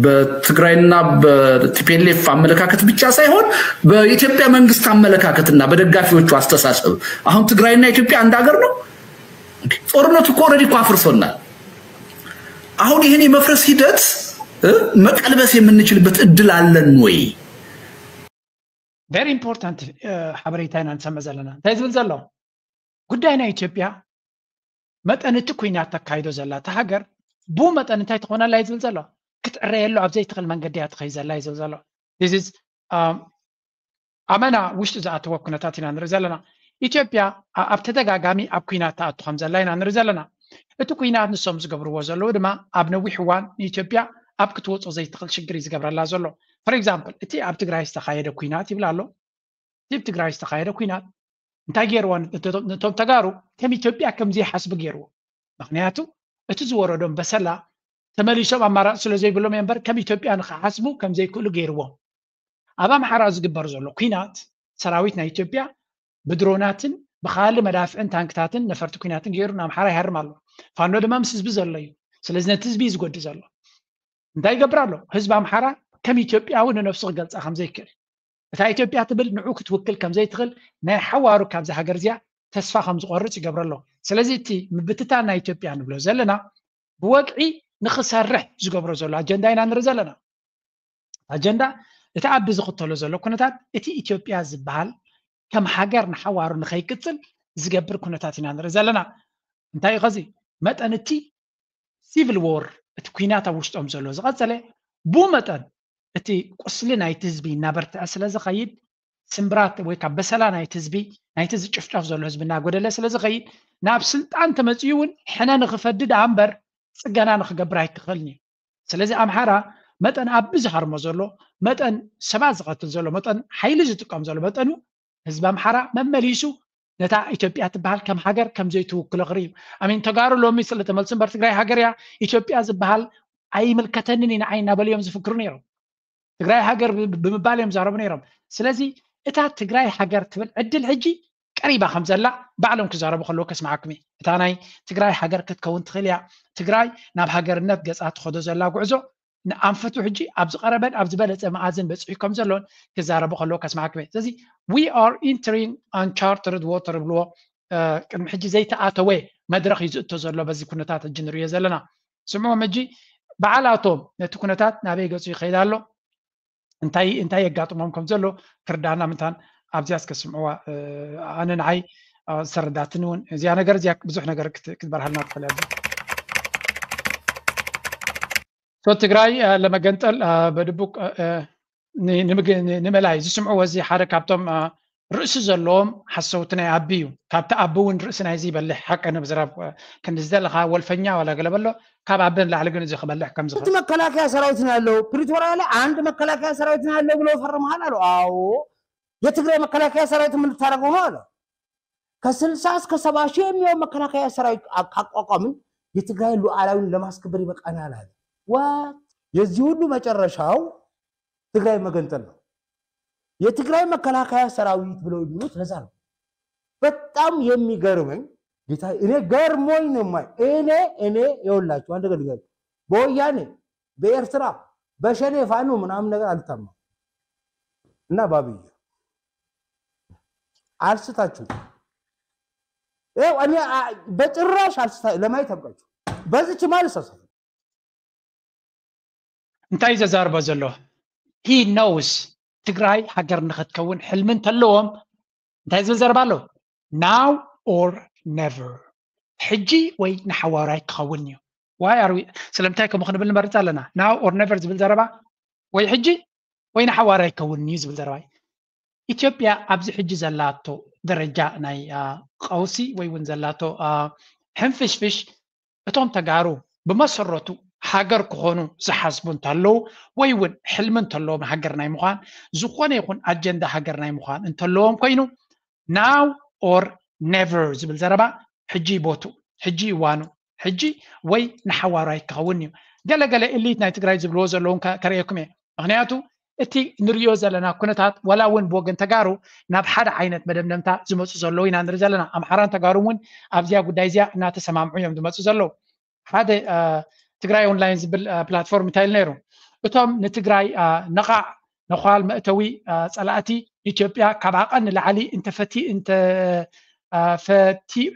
በትግራይና በቲፒኤልኤፍ አመለካከት ብቻ ሳይሆን በኢትዮጵያ መንግስት አመለካከትና በደጋፊዎቹ አስተሳሰብ አሁን ትግራይና ኢትዮጵያ አንድ ሀገር ነው። ጦርነቱ እኮ ኦልሬዲ እኮ አፍርሶናል። አሁን ይህን የመፍረስ ሂደት መቀልበስ የምንችልበት እድል አለን ወይ? ቨሪ ኢምፖርታንት ሓበሬታ ኢና ንሰምዕ ዘለና። እንታይ ዝብል ዘሎ ጉዳይ ናይ ኢትዮጵያ መጠን እቲ ኩናት ተካይዶ ዘላ እታ ሃገር ብኡ መጠን እንታይ ትኾነላ እዩ ዝብል ዘሎ ክትዕረየሉ ኣብ ዘይትኽእል መንገዲ እያ ትኸይ ዘላ እዩ ዝብል ዘሎ። ኣመና ውሽጢ ዝኣተወ ኩነታት ኢና ንርኢ ዘለና። ኢትዮጵያ ኣብ ተደጋጋሚ ኣብ ኩናት ትኣቱ ከም ዘላ ኢና ንርኢ ዘለና። እቲ ኩናት ንሶም ዝገብርዎ ዘለዉ ድማ ኣብ ነዊሕ እዋን ንኢትዮጵያ ኣብ ክትወፆ ዘይትኽእል ሽግር እዩ ዝገብረላ ዘሎ። ፈር ኤግዛምፕል እቲ ኣብ ትግራይ ዝተኻየደ ኩናት ይብል ኣሎ። እቲ ኣብ ትግራይ ዝተኻየደ ኩናት እንታይ ገይርዎ? ነቶም ተጋሩ ከም ኢትዮጵያ ከም ዘይሓስቡ ገይርዎ። ምክንያቱ እቲ ዝወረዶም በሰላ ተመሊሶም ኣማራፂ ስለ ዘይብሎም እዮም እምበር ከም ኢትዮጵያ ንክሓስቡ ከም ዘይክእሉ ገይርዎም። ኣብ ኣምሓራ ዝግበር ዘሎ ኩናት ሰራዊት ናይ ኢትዮጵያ ብድሮናትን ብካልእ መዳፍዕን ታንክታትን ነፈርቲ ኩናትን ገይሩ ንኣምሓራ ይሃርም ኣሎ። ፋኖ ድማ ምስ ህዝቢ ዘሎ እዩ። ስለዚ ነቲ ህዝቢ እዩ ዝጎድእ ዘሎ። እንታይ ይገብር ኣሎ? ህዝቢ ኣምሓራ ከም ኢትዮጵያዊ ንነብሱ ክገልፃ ከም ዘይክእል፣ እታ ኢትዮጵያ ትብል ንዑ ክትውክል ከም ዘይትኽእል ናይ ሓዋሩ ካብዚ ሃገር እዚኣ ተስፋ ከም ዝቆርፅ ይገብሮ ኣሎ። ስለዚ እቲ ምብትታን ናይ ኢትዮጵያ ንብሎ ዘለና ብወግዒ ንክሰርሕ ዝገብሮ ዘሎ ኣጀንዳ ኢና ንርኢ ዘለና። ኣጀንዳ እቲ ዓዲ ዝኽተሎ ዘሎ ኩነታት እቲ ኢትዮጵያ ዝበሃል ከም ሃገር ንሓዋሩ ንኸይቅፅል ዝገብር ኩነታት ኢና ንርኢ ዘለና። እንታይ እዩ ከዚ መጠን እቲ ሲቪል ዎር እቲ ኩናት ኣብ ውሽጦም ዘሎ ዝቐፀለ ብኡ መጠን እቲ ቁስሊ ናይቲ ህዝቢ እናበርትዐ ስለ ዝኸይድ ስምብራት ወይ ካብ በሰላ ናይቲ ህዝቢ ናይቲ ዝጭፍጨፍ ዘሎ ህዝቢ እናጎደለ ስለ ዝኸይድ ናብ ስልጣን ተመፅኡ እውን ሕነ ንክፈዲ ደኣ እምበር ፅገና ንክገብር ኣይክኽእልን እዩ። ስለዚ ኣምሓራ መጠን ኣብ ዝሃርሞ ዘሎ መጠን ሰባት ዝቐትል ዘሎ መጠን ሓይሊ ዝጥቀም ዘሎ መጠኑ ህዝቢ ኣምሓራ መመሊሱ ነታ ኢትዮጵያ ትበሃል ከም ሃገር ከም ዘይትውክሎ ክርኢ እዩ። ኣሚን ተጋሩ ሎሚ ስለ ተመልሱ እምበር ትግራይ ሃገር እያ ኢትዮጵያ ዝበሃል ኣይምልከተንን እዩ ንዓይ እናበሉ እዮም ዝፍክሩ ነይሮም። ትግራይ ሃገር ብምባል እዮም ዛረቡ ነይሮም። ስለዚ እታ ትግራይ ሃገር ትብል ዕድል ሕጂ ቀሪባ ከም ዘላ ባዕሎም ክዛረቡ ከለዉ ከስምዓኩም እየ። እታ ናይ ትግራይ ሃገር ክትከውን ትኽእል እያ። ትግራይ ናብ ሃገርነት ገፃ ትኸዶ ዘላ ጉዕዞ ንኣንፈቱ ሕጂ ኣብ ዝቐረበን ኣብ ዝበለፀ መኣዝን በፂሑ ከም ዘሎን ክዛረቡ ከለዉ ከስምዓኩም እየ። ስለዚ we are entering uncharted water ብልዎ ቅድሚ ሕጂ ዘይተኣተወ መድረኽ እዩ ዝእቶ ዘሎ በዚ ኩነታት ሕጂ ንሪኦ ዘለና። ስምዖም ሕጂ በዓላቶም ነቲ ኩነታት ናበይ ገፁ ይኸይድ ኣሎ እንታይ እንታይ የጋጥሞም ከም ዘሎ ክርዳና ምንታን ኣብዚያ እስከ ስምዕዋ ኣነ ንዓይ ዝተረዳትኒ እውን እዚያ ነገር እዚያ ብዙሕ ነገር ክትበርሃልና ትኽእል እያ። ትግራይ ለመገንጠል በድቡቅ ንምላይ ዝስምዕዎ እዚ ሓደ ካብቶም ርእሲ ዘለዎም ሓሰውቲ ናይ ኣቢ እዩ። ካብቲ ኣቢ እውን ርእሲ ናይዚ ይበልሕ። ሓቂ ንምዝራብ ክንዲ ዝደለኻ ወልፈኛ ዋላ ገለ በሎ ካብ ኣቢ ንላዕሊ ግን እዚ ክበልሕ ከም ዝኽእል መከላከያ ሰራዊት ነው ያለው። ፕሪቶሪያ ላይ አንድ መከላከያ ሰራዊት ነው ያለው ብሎ ፈርመሃል አሉ። አዎ የትግራይ መከላከያ ሰራዊት ምን ልታደርገው ነው አለ። ከስልሳ እስከ ሰባ ሺህ የሚሆን መከላከያ ሰራዊት ካቋቋምን የትግራይ ሉዓላዊን ለማስከበር ይበቃናል አለ። ዋት የዚህ ሁሉ መጨረሻው ትግራይ መገንጠል ነው። የትግራይ መከላከያ ሰራዊት ብለው የሚሉት ለዛ ነው። በጣም የሚገርመኝ ጌታ እኔ ገርሞኝ ነው ማይ እኔ እኔ የውላችሁ አንድ ነገር ልገር በወያኔ በኤርትራ በሸኔ ፋኖ ምናምን ነገር አልታማም እና ባብዬ አልስታችሁ ይኸው እኔ በጭራሽ አልስታ ለማየት አብቃችሁ በዚች ማለት ሰሰ እንታይ ዘዛርቦ ዘሎ he knows ትግራይ ሃገር ንክትከውን ሕልሚ እንተለዎም እንታይ ዝብል ዘረባ ኣሎ now or never ሕጂ ወይ ንሓዋራይ ክኸውን እዩ። ዋይ ኣር ስለምንታይ ከምኡ ክንብል ንመርፅ ኣለና? Now or never ዝብል ዘረባ፣ ወይ ሕጂ ወይ ንሓዋራይ ክኸውን እዩ ዝብል ዘረባ እዩ። ኢትዮጵያ ኣብዚ ሕጂ ዘላቶ ደረጃ ናይ ቀውሲ ወይ እውን ዘላቶ ሕንፍሽፍሽ፣ እቶም ተጋሩ ብመሰረቱ ሃገር ክኾኑ ዝሓስቡ እንተለዉ፣ ወይ እውን ሕልሚ እንተለዎም ሃገር ናይ ምዃን፣ ዝኾነ ይኹን ኣጀንዳ ሃገር ናይ ምዃን እንተለዎም ኮይኑ፣ now or never ዝብል ዘረባ ሕጂ ቦቱ፣ ሕጂ እዋኑ፣ ሕጂ ወይ ንሓዋራይ ክኸውን እዩ። ገለገለ ኢሊት ናይ ትግራይ ዝብልዎ ዘለውን ከርእየኩም እየ። ምክንያቱ እቲ ንሪኦ ዘለና ኩነታት ዋላ እውን ብወገን ተጋሩ ናብ ሓደ ዓይነት መደምደምታ ዝመፁ ዘለዉ ኢና ንርኢ ዘለና። ኣምሓራን ተጋሩ እውን ኣብዚያ ጉዳይ እዚያ እናተሰማምዑ እዮም ዝመፁ ዘለዉ። ሓደ ትግራይ ኦንላይን ዝብል ፕላትፎርም እንታይ ኢሉ ነይሩ? እቶም ንትግራይ ነቓዕ ነዃል መእተዊ ፀላእቲ ኢትዮጵያ ካብ ዓቐን ንላዕሊ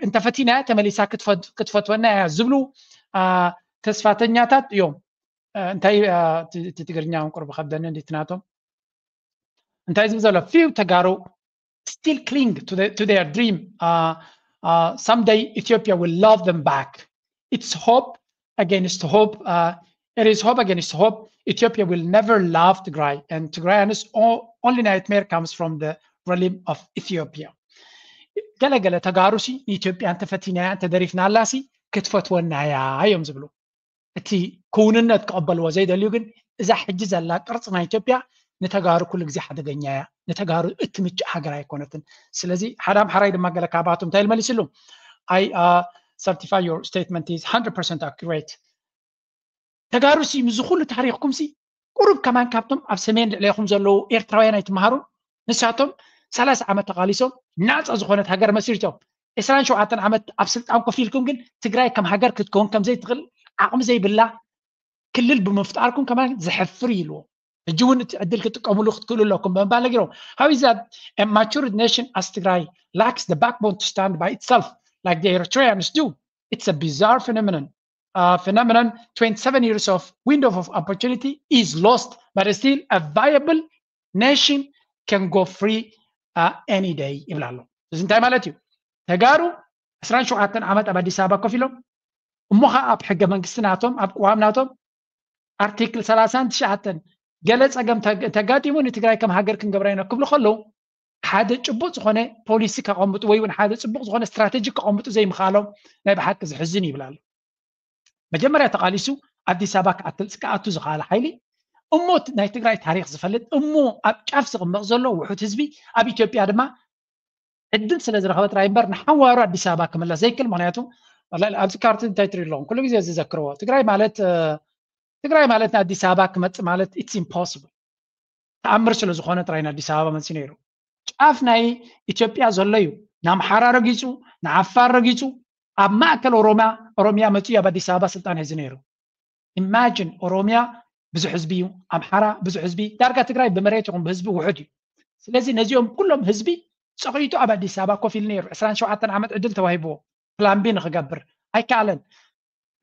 እንተፈቲናያ ተመሊሳ ክትፈትወና እያ ዝብሉ ተስፋተኛታት እዮም። እንታይ እቲ ትግርኛ ቁርብ ከብደኒ እንዲቲ ናቶም እንታይ ዝብል ዘሎ? Few Tagaro still cling to, the, to their dream. Uh, uh, someday Ethiopia will love them back. It's hope against hope. Uh, it is hope against hope. Ethiopia will never love Tigray, and Tigrayans' only nightmare comes from the realm of Ethiopia. ገለገለ ተጋሩ ሲ ንኢትዮጵያ እንተፈቲናያ እንተደሪፍናላ ሲ ክትፈትወናያ እዮም ዝብሉ። እቲ ክውንነት ክቐበልዎ ዘይደልዩ ግን እዛ ሕጂ ዘላ ቅርፂ ናይ ኢትዮጵያ ንተጋሩ ኩሉ ግዜ ሓደገኛ እያ፣ ንተጋሩ እትምችእ ሃገር ኣይኮነትን። ስለዚ ሓደ ኣምሓራይ ድማ ገለ ካባቶም እንታይ ኢሉ መሊስሉ? I uh, certify your statement is one hundred percent accurate። ተጋሩ ሲ ምዚ ኩሉ ታሪኽኩም ሲ ቁሩብ ከማን ካብቶም ኣብ ሰሜን ልዕሌኹም ዘለዉ ኤርትራውያን ኣይትመሃሩን? ንሳቶም ሰላሳ ዓመት ተቓሊሶም ናፃ ዝኾነት ሃገር መስሪቶም ዕስራን ሸውዓተን ዓመት ኣብ ስልጣን ኮፍ ኢልኩም ግን ትግራይ ከም ሃገር ክትከውን ከም ዘይትኽእል ዓቕሚ ዘይብላ ክልል ብምፍጣርኩም ከማን ዘሕፍር እዩ ኢልዎ። ሕጂ እውን እቲ ዕድል ክትጥቀምሉ ክትክእሉ ኣለኩም ብምባል ነጊሮም። How is that a matured nation as Tigray lacks the backbone to stand by itself like the Eritreans do? It's a bizarre phenomenon. Uh, phenomenon, twenty-seven years of window of opportunity is lost, but still a viable nation can go free uh, any day ይብል ኣሎ። እዚ እንታይ ማለት እዩ? ተጋሩ ዕስራን ሸውዓተን ዓመት ኣብ ኣዲስ ኣበባ ኮፍ ኢሎም እሞ ከዓ ኣብ ሕገ መንግስቲ ናቶም ኣብ ቅዋም ናቶም ኣርቲክል ሰላሳን ትሽዓተን ገለ ፀገም ተጋጢሙ ንትግራይ ከም ሃገር ክንገብራ ኢና ክብሉ ከለዉ ሓደ ጭቡጥ ዝኾነ ፖሊሲ ከቐምጡ ወይ እውን ሓደ ፅቡቅ ዝኾነ ስትራቴጂ ከቐምጡ ዘይምኽኣሎም ናይ ብሓቂ ዝሕዝን ይብል ኣሎ። መጀመርያ ተቓሊሱ ኣዲስ ኣበባ ክኣትል ክኣቱ ዝኽኣለ ሓይሊ እሞ ናይ ትግራይ ታሪክ ዝፈልጥ እሞ ኣብ ጫፍ ዝቕመጥ ዘሎ ውሑድ ህዝቢ ኣብ ኢትዮጵያ ድማ ዕድል ስለ ዝረኸበ ጥራይ እምበር ንሓዋሩ ኣዲስ ኣበባ ክምለስ ዘይክል። ምክንያቱ ኣብዚ ካርቱን እንታይ ትሪኢ ኣለኹም? ኩሉ ግዜ ዝዘክርዎ ትግራይ ማለት ትግራይ ማለት ንኣዲስ ኣበባ ክመፅእ ማለት it's impossible። ተኣምር ስለ ዝኾነ ጥራይ ንኣዲስ ኣበባ መፂኡ ነይሩ። ጫፍ ናይ ኢትዮጵያ ዘሎ እዩ ንኣምሓራ ረጊፁ፣ ንዓፋር ረጊፁ፣ ኣብ ማእከል ኦሮማ ኦሮሚያ መፂኡ ኣብ ኣዲስ ኣበባ ስልጣን ሒዙ ነይሩ። ኢማጂን ኦሮሚያ ብዙሕ ህዝቢ እዩ፣ ኣምሓራ ብዙሕ ህዝቢ፣ ዳርጋ ትግራይ ብመሬት ይኹን ብህዝቢ ውሑድ እዩ። ስለዚ ነዚኦም ኩሎም ህዝቢ ፀቒጡ ኣብ ኣዲስ ኣበባ ኮፍ ኢሉ ነይሩ። ዕስራን ሸውዓተን ዓመት ዕድል ተዋሂብዎ ፕላን ቢ ንክገብር ኣይከኣለን።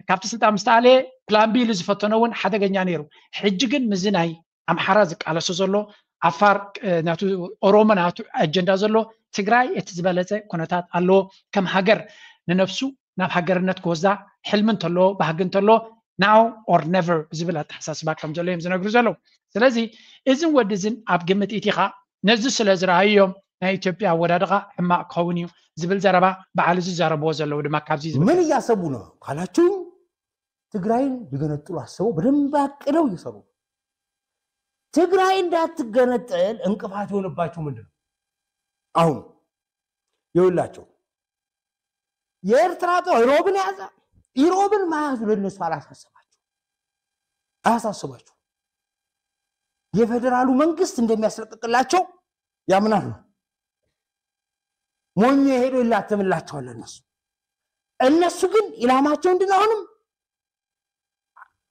ካብቲ ስልጣን ምስ ተኣለየ ፕላን ቢ ኢሉ ዝፈተኖ እውን ሓደገኛ ነይሩ። ሕጂ ግን ምዚ ናይ ኣምሓራ ዝቃለሶ ዘሎ ዓፋር ናቱ ኦሮሞ ናቱ ኣጀንዳ ዘሎ ትግራይ እቲ ዝበለፀ ኩነታት ኣለዎ። ከም ሃገር ንነብሱ ናብ ሃገርነት ክወስዳ ሕልሚ እንተለዎ ባህጊ እንተለዎ now or never ዝብል ኣተሓሳስባ ከም ዘሎ እዮም ዝነግሩ ዘለዉ። ስለዚ እዝን ወዲ እዝን ኣብ ግምት ኢቲኻ ነዚ ስለ ዝረኣዩ እዮም ናይ ኢትዮጵያ ኣወዳድቓ ሕማቕ ክኸውን እዩ ዝብል ዘረባ በዓል እዚ ዝዛረብዎ ዘለዉ ድማ ካብዚ ምን እያሰቡ ነው ካላችሁኝ ትግራይን ሊገነጥሉ አስበው በደንብ አቅደው እየሰሩ ትግራይ እንዳትገነጠል እንቅፋት የሆነባቸው ምንድን ነው? አሁን ይኸውላቸው የኤርትራ ጦር ኢሮብን ያዘ። ኢሮብን መያዙ ለነሱ አላሳሰባቸው አያሳስባቸው። የፌዴራሉ መንግስት እንደሚያስለቅቅላቸው ያምናሉ። ሞኝ ሄዶ ይላተምላቸዋል እነሱ እነሱ ግን ኢላማቸው ምንድን ነው? አሁንም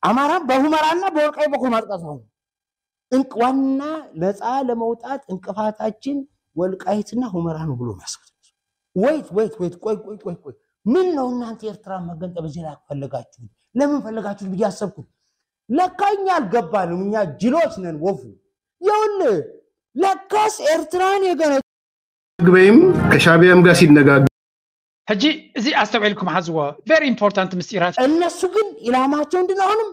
አማራ በሁመራና በወልቃይ በኩል ማጥቃት ነው። እንቅ ዋና ነፃ ለመውጣት እንቅፋታችን ወልቃይትና ሁመራ ነው ብሎ የሚያስቡት። Wait wait wait ቆይ ቆይ ቆይ ቆይ ምን ነው እናንተ ኤርትራ መገንጠል በዚህ ላይ ፈለጋችሁት? ለምን ፈለጋችሁት ብዬ አሰብኩት። ለካ እኛ አልገባንም። እኛ ጅሎች ነን። ወፉ ይኸውልህ ለካስ ኤርትራን የገነ ግበይም ከሻቢያም ጋር ሲነጋገር ሕጂ እዚ ኣስተውዒልኩም ሓዝዎ። Very important ምስጢራት። እነሱ ግን ኢላማቸው እንድንሆንም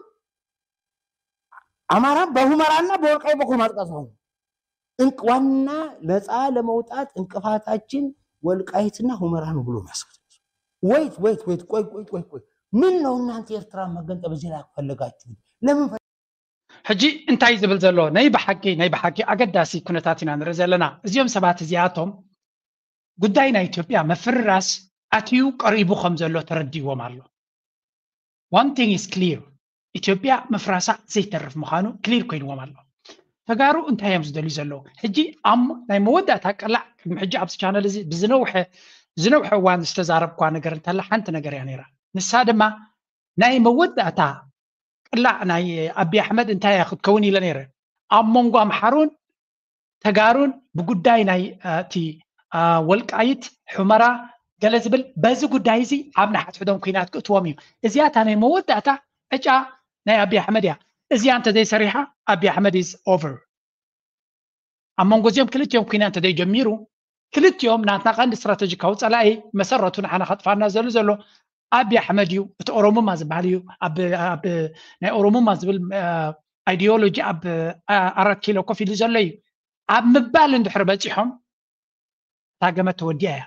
አማራ በሁመራና በወልቃይ በኩል ማጥቃት ሆኑ። እንቅ ዋና ነፃ ለመውጣት እንቅፋታችን ወልቃይትና ሁመራ ነው ብሎ የሚያስቡት። Wait wait wait ቆይ ቆይ ቆይ ቆይ ምን ነው እናንተ ኤርትራ መገንጠል በዚህ ላይ ፈለጋችሁት? ለምን ፈ- ሕጂ እንታይ ዝብል ዘሎ ናይ ብሓቂ ናይ ብሓቂ ኣገዳሲ ኩነታት ኢና ንርኢ ዘለና። እዚኦም ሰባት እዚኣቶም ጉዳይ ናይ ኢትዮጵያ ምፍርራስ ኣትዩ ቀሪቡ ከም ዘሎ ተረዲዎም ኣሎ። One thing is clear፣ ኢትዮጵያ ምፍራሳ ዘይተርፍ ምዃኑ ክሊር ኮይንዎም ኣሎ። ተጋሩ እንታይ እዮም ዝደልዩ ዘለዉ? ሕጂ ኣብ ናይ መወዳእታ ቀላዕ ቅድሚ ሕጂ ኣብዚ ቻነል እዚ ብዝነውሐ ዝነውሐ እዋን ዝተዛረብኳ ነገር እንተላ ሓንቲ ነገር እያ ነይራ። ንሳ ድማ ናይ መወዳእታ ቅላዕ ናይ ኣቢ ኣሕመድ እንታይ እያ ክትከውን ኢለ ነይረ። ኣብ መንጎ ኣምሓሩን ተጋሩን ብጉዳይ ናይ እቲ ወልቃይት ሑመራ ገለ ዝብል በዚ ጉዳይ እዚ ኣብ ንሓድሕዶም ኩናት ክእትዎም እዩ። እዚኣታ ናይ መወዳእታ ዕጫ ናይ ኣቢ ኣሕመድ እያ። እዚኣ እንተዘይሰሪሓ ኣቢ ኣሕመድ is over። ኣብ መንጎ እዚኦም ክልቲኦም ኩናት እንተዘይጀሚሩ ክልቲኦም ናትና ቀንዲ ስትራተጂካዊ ፀላኢ መሰረቱ ንዓና ከጥፋና ዘሉ ዘሎ ኣቢ ኣሕመድ እዩ። እቲ ኦሮሙማ ዝበሃል እዩ። ኣብ ናይ ኦሮሙማ ዝብል ኣይዲዮሎጂ ኣብ ኣራት ኪሎ ኮፍ ኢሉ ዘሎ እዩ ኣብ ምባል እንድሕር በፂሖም እታ ገመት ተወዲኣ እያ።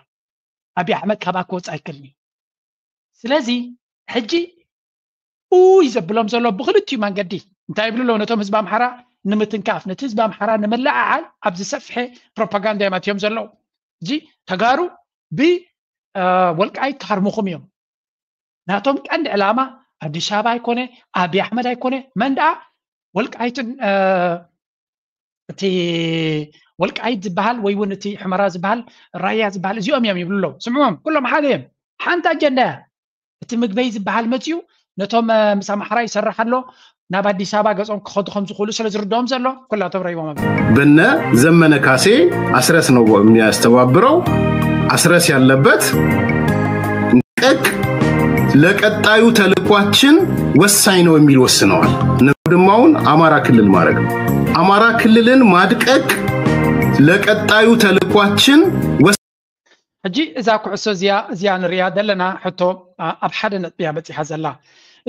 ኣቢ ኣሕመድ ካብኣ ክወፅእ ኣይክእልን እዩ። ስለዚ ሕጂ ኡይ ዘብሎም ዘሎ ብክልቲኡ መንገዲ እንታይ ይብሉ ኣለዉ? ነቶም ህዝቢ ኣምሓራ ንምትንካፍ ነቲ ህዝቢ ኣምሓራ ንምልዓዓል ኣብ ዝሰፍሐ ፕሮፓጋንዳ እዮም ኣትዮም ዘለዉ። እዚ ተጋሩ ብወልቃይት ክሃርሙኹም እዮም። ናቶም ቀንዲ ዕላማ ኣዲስ ኣበባ ኣይኮነ፣ ኣቢ ኣሕመድ ኣይኮነ፣ መን ደኣ ወልቃይትን እቲ ወልቃይት ዝበሃል ወይ እውን እቲ ሕመራ ዝበሃል ራያ ዝበሃል እዚኦም እዮም ይብሉ ኣለዉ። ስምዕዎም፣ ኩሎም ሓደ እዮም። ሓንቲ ኣጀንዳ እያ። እቲ ምግበይ ዝበሃል መፅዩ ነቶም ምስ ኣምሓራ ይሰርሕ ኣሎ ናብ ኣዲስ ኣበባ ገፆም ክኸዱ ከም ዝኽእሉ ስለ ዝርድኦም ዘሎ ኩላቶም ረይዎም ኣብ በነ ዘመነ ካሴ አስረስ ነው የሚያስተባብረው። አስረስ ያለበት ቀቅ ለቀጣዩ ተልኳችን ወሳኝ ነው የሚል ወስነዋል። ነውድማውን አማራ ክልል ማድረግ ነው። አማራ ክልልን ማድቀቅ ለቀጣዩ ተልኳችን ሕጂ እዛ ኩዕሶ እዚኣ እዚኣ ንሪኣ ዘለና ሕቶ ኣብ ሓደ ነጥቢ እያ በፂሓ ዘላ።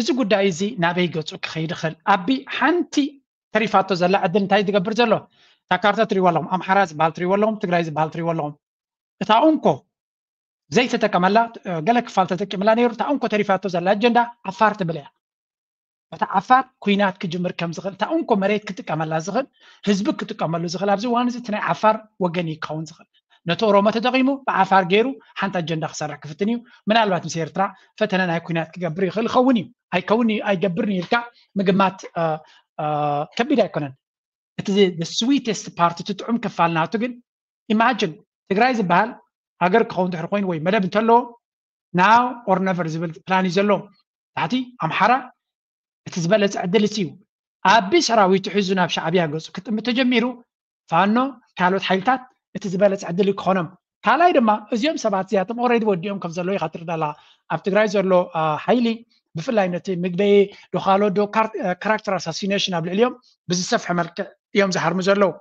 እዚ ጉዳይ እዚ ናበይ ገፁ ክኸይድ ይኽእል? ኣቢ ሓንቲ ተሪፋቶ ዘላ ዕድል እንታይ ዝገብር ዘሎ? እታ ካርታ ትሪዎ ኣለኹም፣ ኣምሓራ ዝበሃል ትሪዎ ኣለኹም፣ ትግራይ ዝበሃል ትሪዎ ኣለኹም። እታ እንኮ ዘይተጠቀመላ ገለ ክፋል ተጠቂምላ ነይሩ። እታ እንኮ ተሪፋቶ ዘላ ኣጀንዳ ዓፋር ትብል እያ። በታ ዓፋር ኩናት ክጅምር ከም ዝኽእል እታ እንኮ መሬት ክጥቀመላ ዝኽእል ህዝቢ ክጥቀመሉ ዝኽእል ኣብዚ እዋን እዚ እቲ ናይ ዓፋር ወገን እዩ ክኸውን ዝኽእል። ነቲ ኦሮሞ ተጠቒሙ ብዓፋር ገይሩ ሓንቲ ኣጀንዳ ክሰርሕ ክፍትን እዩ። ምናልባት ምስ ኤርትራ ፈተነ ናይ ኩናት ክገብር ይኽእል ይኸውን እዩ። ኣይከውን እዩ ኣይገብርን እዩ ኢልካ ምግማት ከቢድ ኣይኮነን። እቲ ስዊተስት ፓርት እቲ ጥዑም ክፋል ናቱ ግን ኢማጅን ትግራይ ዝበሃል ሃገር ክኸውን ድሕሪ ኮይኑ ወይ መደብ እንተለዎ now or never ዝብል ፕላን እዩ ዘለዎ። ታሕቲ ኣምሓራ እቲ ዝበለፀ ዕድል እሱ እዩ። ኣቢ ሰራዊቱ ሒዙ ናብ ሻዕብያ ገፁ ክጥምት ተጀሚሩ ፋኖ ካልኦት ሓይልታት እቲ ዝበለፀ ዕድል ክኾኖም። ካልኣይ ድማ እዚኦም ሰባት እዚኣቶም ኦረዲ ወዲኦም ከም ዘለዉ ኢኻ ትርዳላ። ኣብ ትግራይ ዘሎ ሓይሊ ብፍላይ ነቲ ምግበይ ዶኻሎዶ ካራክተር ኣሳሲኔሽን ኣብ ልዕሊኦም ብዝሰፍሐ መልክዕ እዮም ዝሃርሙ ዘለዉ።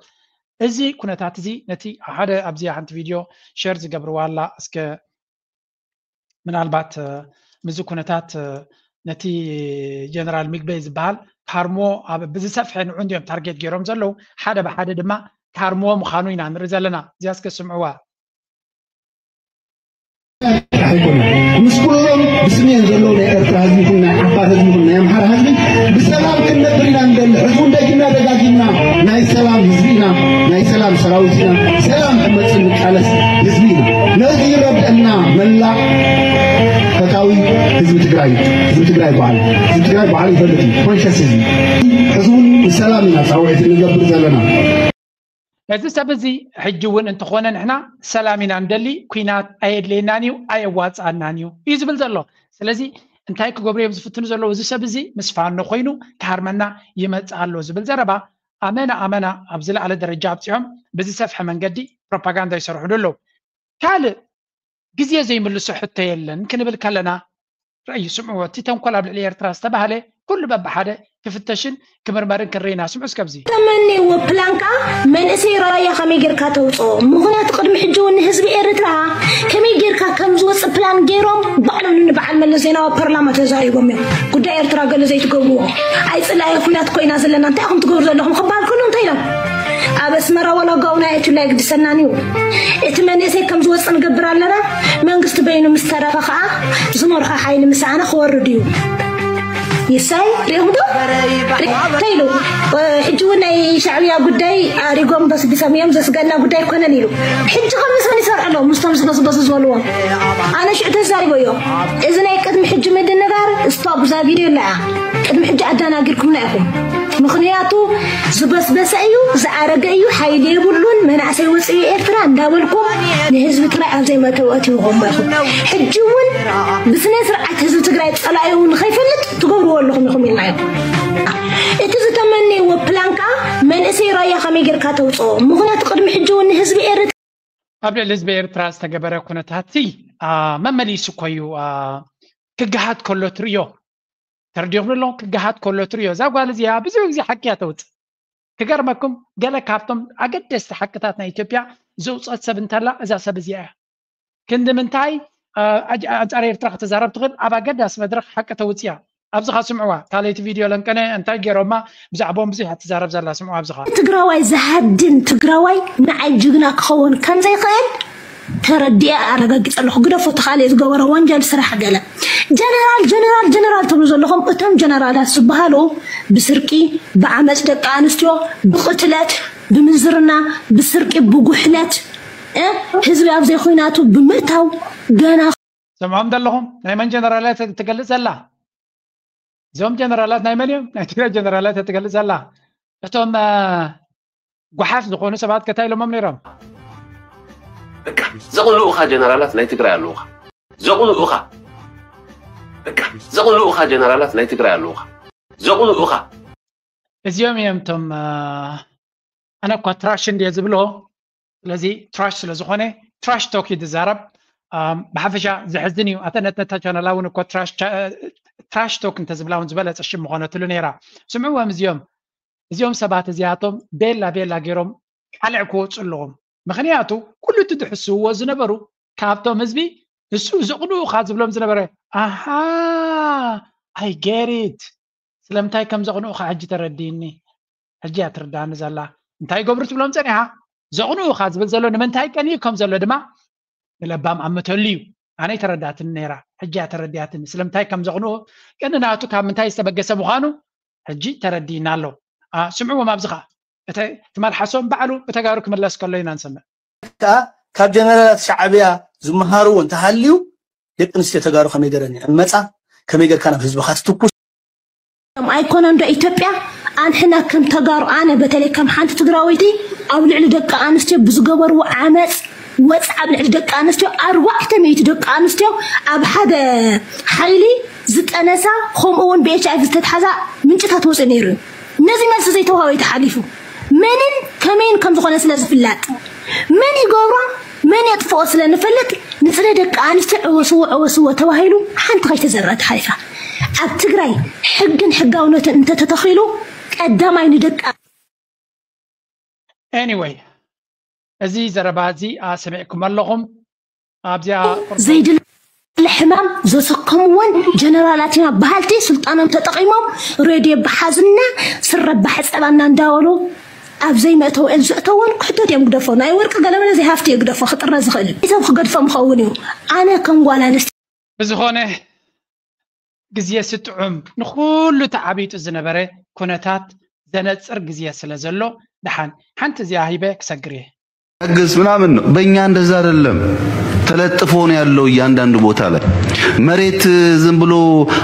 እዚ ኩነታት እዚ ነቲ ሓደ ኣብዚኣ ሓንቲ ቪድዮ ሸር ዝገብርዋ ኣላ እስከ ምናልባት ምዚ ኩነታት ነቲ ጀነራል ሚግበይ ዝበሃል ካርሞ ኣብ ብዝሰፍሐ ንዑ እንዲዮም ታርጌት ገይሮም ዘለዉ ሓደ ብሓደ ድማ ካርሞ ምዃኑ ኢና ንርኢ ዘለና። እዚኣ እስከ ስምዕዋ። ኣይኮነ ምስ ኩሎም ብስሜን ዘለዉ ናይ ኤርትራ ህዝቢ ይኹን ናይ ዓፋር ህዝቢ ይኹን ናይ ኣምሓራ ህዝቢ ብሰላም ክንነብር ኢና ንደሊ። ሕዝቡ እንደጊምና ደጋጊምና ናይ ሰላም ህዝቢ ኢና፣ ናይ ሰላም ሰራዊት ኢና፣ ሰላም ክመፅእ ንቃለስ ህዝቢ ኢና። ነዚ ይረድአና መላእ ፈታዊ ህዝቢ ትግራይ እዩ። ህዝቢ ትግራይ በዓል ህዝቢ ትግራይ በዓል ይፈልጥ እዩ። ኮንሸስ ህዝቢ ሕዝቡን ንሰላም ኢና ፃውዒት እንገብር ዘለና። ነዚ ሰብ እዚ ሕጂ እውን እንተኾነ ንሕና ሰላም ኢና ንደሊ፣ ኩናት ኣየድልየናን እዩ ኣየዋፅኣናን እዩ እዩ ዝብል ዘሎ። ስለዚ እንታይ ክገብሩ እዮም ዝፍትኑ ዘለዉ? እዚ ሰብ እዚ ምስ ፋኖ ኮይኑ ክሃርመና ይመፅእ ኣሎ ዝብል ዘረባ ኣመና ኣመና ኣብ ዝለዓለ ደረጃ ኣብፂሖም ብዝሰፍሐ መንገዲ ፕሮፓጋንዳ ይሰርሕሉ ኣለዉ። ካልእ ግዜ ዘይምልሶ ሕቶ የለን ክንብል ከለና ርእዩ ስምዕዎ። እቲ ተንኮል ኣብ ልዕሊ ኤርትራ ዝተባህለ ኩሉ በብሓደ ክፍተሽን ክምርመርን ክንርኢ ኢና። ስምዑ እስከ ኣብዚ። ተመኔዎ ፕላንካ መንእሰይ ራያ ከመይ ጌርካ ተውፅኦ? ምኽንያቱ ቅድሚ ሕጂ እውን ንህዝቢ ኤርትራ ከመይ ጌርካ ከም ዝወፅእ ፕላን ገይሮም ባዕሎም ንበዓል መለስ ዜናዊ ኣብ ፓርላማ ተዛሪቦም እዮም። ጉዳይ ኤርትራ ገለ ዘይትገብርዎ፣ ኣይፅላኢ ኩናት ኮይና ዘለና እንታይ ኢኹም ትገብሩ ዘለኹም ክበሃል ከሎ እንታይ ኢሎም? ኣብ ኣስመራ ዋላ ጋውና የትላ ኣይግድሰናን እዩ። እቲ መንእሰይ ከም ዝወፅእ ንገብር ኣለና። መንግስቲ በይኑ ምስ ተረፈ ከዓ ዝመርሖ ሓይሊ ምስ ሰኣነ ክወርድ እዩ። ይሳይ ሪኦም ዶ እንታይ ኢሉ? ሕጂ እውን ናይ ሻዕብያ ጉዳይ ኣሪጎም በስቢሶም እዮም። ዘስገና ጉዳይ ኣይኮነን ኢሉ። ሕጂ ከም ምስ መን ይሰርሑ ኣለዉ? ምስቶም ዝበስበሱ ዝበልዎም። ኣነ ሽዑ ተዛሪበዮ። እዚ ናይ ቅድሚ ሕጂ ምድንጋር ስቶፕ። እዛ ቪድዮ ኣለያ ቅድሚ ሕጂ ኣዳናጊርኩምና ኢኹም። ምኽንያቱ ዝበስበሰ እዩ፣ ዝኣረገ እዩ፣ ሓይሊ የብሉን፣ መናእሰይ ውፅኢ ኤርትራ እንዳበልኩም ንህዝቢ ትግራይ ኣብ ዘይመእተዊ ኣእትይዎም ኢኹም። ሕጂ እውን ብስነ ስርዓት ህዝቢ ትግራይ ፀላኢ እውን ንኸይፈልጥ ትገብርዎ ኣለኹም ኢኹም ኢልና እዮም። እቲ ዝተመነይዎ ፕላን ከዓ መንእሰይ ራያ ከመይ ጌርካ ተውፅኦ? ምኽንያቱ ቅድሚ ሕጂ እውን ንህዝቢ ኤርትራ ኣብ ልዕሊ ህዝቢ ኤርትራ ዝተገበረ ኩነታት መመሊሱ እኮ እዩ ክገሃድ ከሎ ትርእዮ። ተረዲኹም ኣሎ? ክገሃድ ከሎ ትርእዮ። እዛ ጓል እዚኣ ብዙሕ ግዜ ሓቂ እያ ተውፅእ። ክገርመኩም፣ ገለ ካብቶም ኣገደስቲ ሓቅታት ናይ ኢትዮጵያ ዘውፀት ሰብ እንተላ እዛ ሰብ እዚኣ እያ። ክንዲ ምንታይ ኣንፃር ኤርትራ ክትዛረብ ትኽእል? ኣብ ኣገዳሲ መድረኽ ሓቂ ተውፅእ እያ። ኣብዚ ኻ ስምዕዋ፣ ካልኣይቲ ቪድዮ ለንቀነ እንታይ ገይሮማ፣ ብዛዕባኦም ብዙሕ እያ ትዛረብ ዘላ። ስምዕዋ ኣብዚ ኻ። ትግራዋይ ዝሃድን ትግራዋይ ንዓይ ጅግና ክኸውን ከም ዘይኽእል ተረዲኣ ኣረጋጊፀ ኣለኹ። ግደፎ ተኻለ ዝገበሮ ወንጀል ስራሕ ገለ ጀነራል ጀነራል ጀነራል ትብሉ ዘለኹም እቶም ጀነራላት ዝበሃሉ ብስርቂ ብዓመፅ ደቂ ኣንስትዮ ብቕትለት ብምንዝርና ብስርቂ ብጉሕለት ህዝቢ ኣብ ዘይኩናቱ ብምእታው ገና ሰምዖም ዘለኹም ናይ መን ጀነራላት ትገልፅ ዘላ? እዞም ጀነራላት ናይ መን እዮም? ናይ ትግራይ ጀነራላት ትገልፅ ዘላ? እቶም ጓሓፍ ዝኾኑ ሰባት ከታይ ኢሎሞም ነይሮም? በቃ ዘቕንኡኻ ጀነራላት ናይ ትግራይ ኣለዉኻ። ዘቕንኡኻ በቃ ዘቕንኡኻ ጀነራላት ናይ ትግራይ ኣለዉኻ። ዘቕንኡኻ እዚኦም እዮም እቶም ኣነ እኳ ትራሽ እንድየ ዝብሎ ስለዚ ትራሽ ስለ ዝኾነ ትራሽ ቶክ እዩ ዝዛረብ። ብሓፈሻ ዘሕዝን እዩ። ኣተ ነታ ቻነላ እውን እኮ ትራሽ ቶክ እንተዝብላ እውን ዝበለፀ ሽም ምኾነትሉ ነይራ። ስምዕዎም እዚኦም እዚኦም ሰባት እዚኣቶም ቤላ ቤላ ገይሮም ካልዕ ክወፁ ኣለዎም። ምኽንያቱ ኩሉ እቲ ዝሕስውዎ ዝነበሩ ካብቶም ህዝቢ ንሱ ዘቕንኡኻ ዝብሎም ዝነበረ ኣሃ ኣይ ጌሪት ስለምንታይ ከም ዘቕንኡኻ ሕጂ ተረዲእኒ። ሕጂ እያ ትርዳእኒ ዘላ። እንታይ ይገብሩ ትብሎም ፀኒሓ? ዘቕንኡኻ ዝብል ዘሎ ንምንታይ ቀንዩ ከም ዘሎ ድማ ንለባም ኣምተሉ እዩ። ኣነ ኣይተረዳእትኒ ነይራ። ሕጂ እያ ተረዲኣትኒ። ስለምንታይ ከም ዘቕንኡ ቀንዲ ናቱ ካብ ምንታይ ዝተበገሰ ምዃኑ ሕጂ ተረዲእና ኣሎ። ስምዕዎም ኣብዚ ኸዓ እቲ መልሓሶም ባዕሉ ብተጋሩ ክምለስ ከሎ ኢና ንሰምዕ። ከዓ ካብ ጀነራላት ሻዕብያ ዝመሃርዎ እንተሃልዩ ደቂ ኣንስትዮ ተጋሩ ከመይ ገረን ይዕመፃ ከመይ ገርካ ናብ ህዝብኻ ትትኩስ ከም ኣይኮነን ዶ ኢትዮጵያ ኣንሕና ከም ተጋሩ ኣነ በተለይ ከም ሓንቲ ትግራወይቲ ኣብ ልዕሊ ደቂ ኣንስትዮ ብዝገበርዎ ዓመፅ ወፅ ኣብ ልዕሊ ደቂ ኣንስትዮ ኣርባዕተ ሚእቲ ደቂ ኣንስትዮ ኣብ ሓደ ሓይሊ ዝጠነሳ ከምኡ እውን ብኤች ኣይቪ ዝተትሓዛ ምንጭታት ወፅኡ ነይሩ እዩ። ነዚ መልሲ ዘይተዋሃበ ተሓሊፉ መንን ከመይን ከም ዝኾነ ስለ ዝፍላጥ መን ይገብሮ መን የጥፍኦ ስለ ንፈልጥ ንፅሬ ደቂ ኣንስትዮ ዕወስዎ ዕወስዎ ተባሂሉ ሓንቲ ከይተዘርአ ተሓሊፋ። ኣብ ትግራይ ሕግን ሕጋውነትን እንተተተኺሉ ቀዳማይ ንደቂ anyway እዚ ዘረባ እዚ ሰሚዕኩም ኣለኹም ኣብዚኣ ዘይድለ ሕማም ዘሰከምወን ጀነራላት ኢና በሃልቲ ስልጣኖም ተጠቒሞም ሬድዮ በሓዝና ስረ ባሕፀባና እንዳበሉ ኣብ ዘይመእተውኤን ዘእተወን ክሕተት እዮም ግደፎ ናይ ወርቂ ገለመለ ዘይሃፍቲ እየ ግደፎ ክጥረ ዝኽእል ሰብ ክገድፎ ምኸውን እዩ ኣነ ከም ጓል ኣንስቲ ብዝኾነ ግዜ ስጥዑም ንኹሉ ተዓቢጡ ዝነበረ ኩነታት ዘነፅር ግዜ ስለ ዘሎ ደሓን ሓንቲ እዚኣ ሂበ ክሰግር እየ። ያግዝ ምናምን ነው። በእኛ እንደዛ አይደለም። ተለጥፎ ነው ያለው እያንዳንዱ ቦታ ላይ መሬት ዝም ብሎ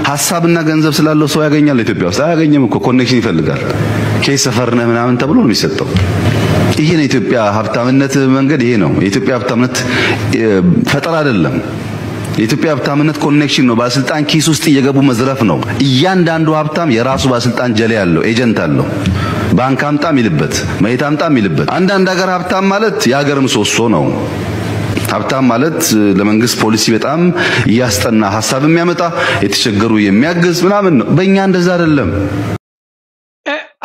ሀሳብና ገንዘብ ስላለው ሰው ያገኛል ኢትዮጵያ ውስጥ አያገኝም እኮ connection ይፈልጋል። ከየት ሰፈር ነህ ምናምን ተብሎ ነው የሚሰጠው። ይሄ ነው የኢትዮጵያ ሀብታምነት መንገድ ይሄ ነው። የኢትዮጵያ ሀብታምነት ፈጠራ አይደለም። የኢትዮጵያ ሀብታምነት connection ነው። ባለስልጣን ኪስ ውስጥ እየገቡ መዝረፍ ነው። እያንዳንዱ ሀብታም የራሱ ባለስልጣን ጀሌ አለው፣ agent አለው። ባንክ አምጣ የሚልበት፣ መሬት አምጣ የሚልበት። አንዳንድ ሀገር ሀብታም ማለት የሀገር ምሰሶ ነው። ሀብታም ማለት ለመንግስት policy በጣም እያስጠና ሀሳብ የሚያመጣ የተቸገሩ የሚያግዝ ምናምን ነው። በእኛ እንደዛ አይደለም።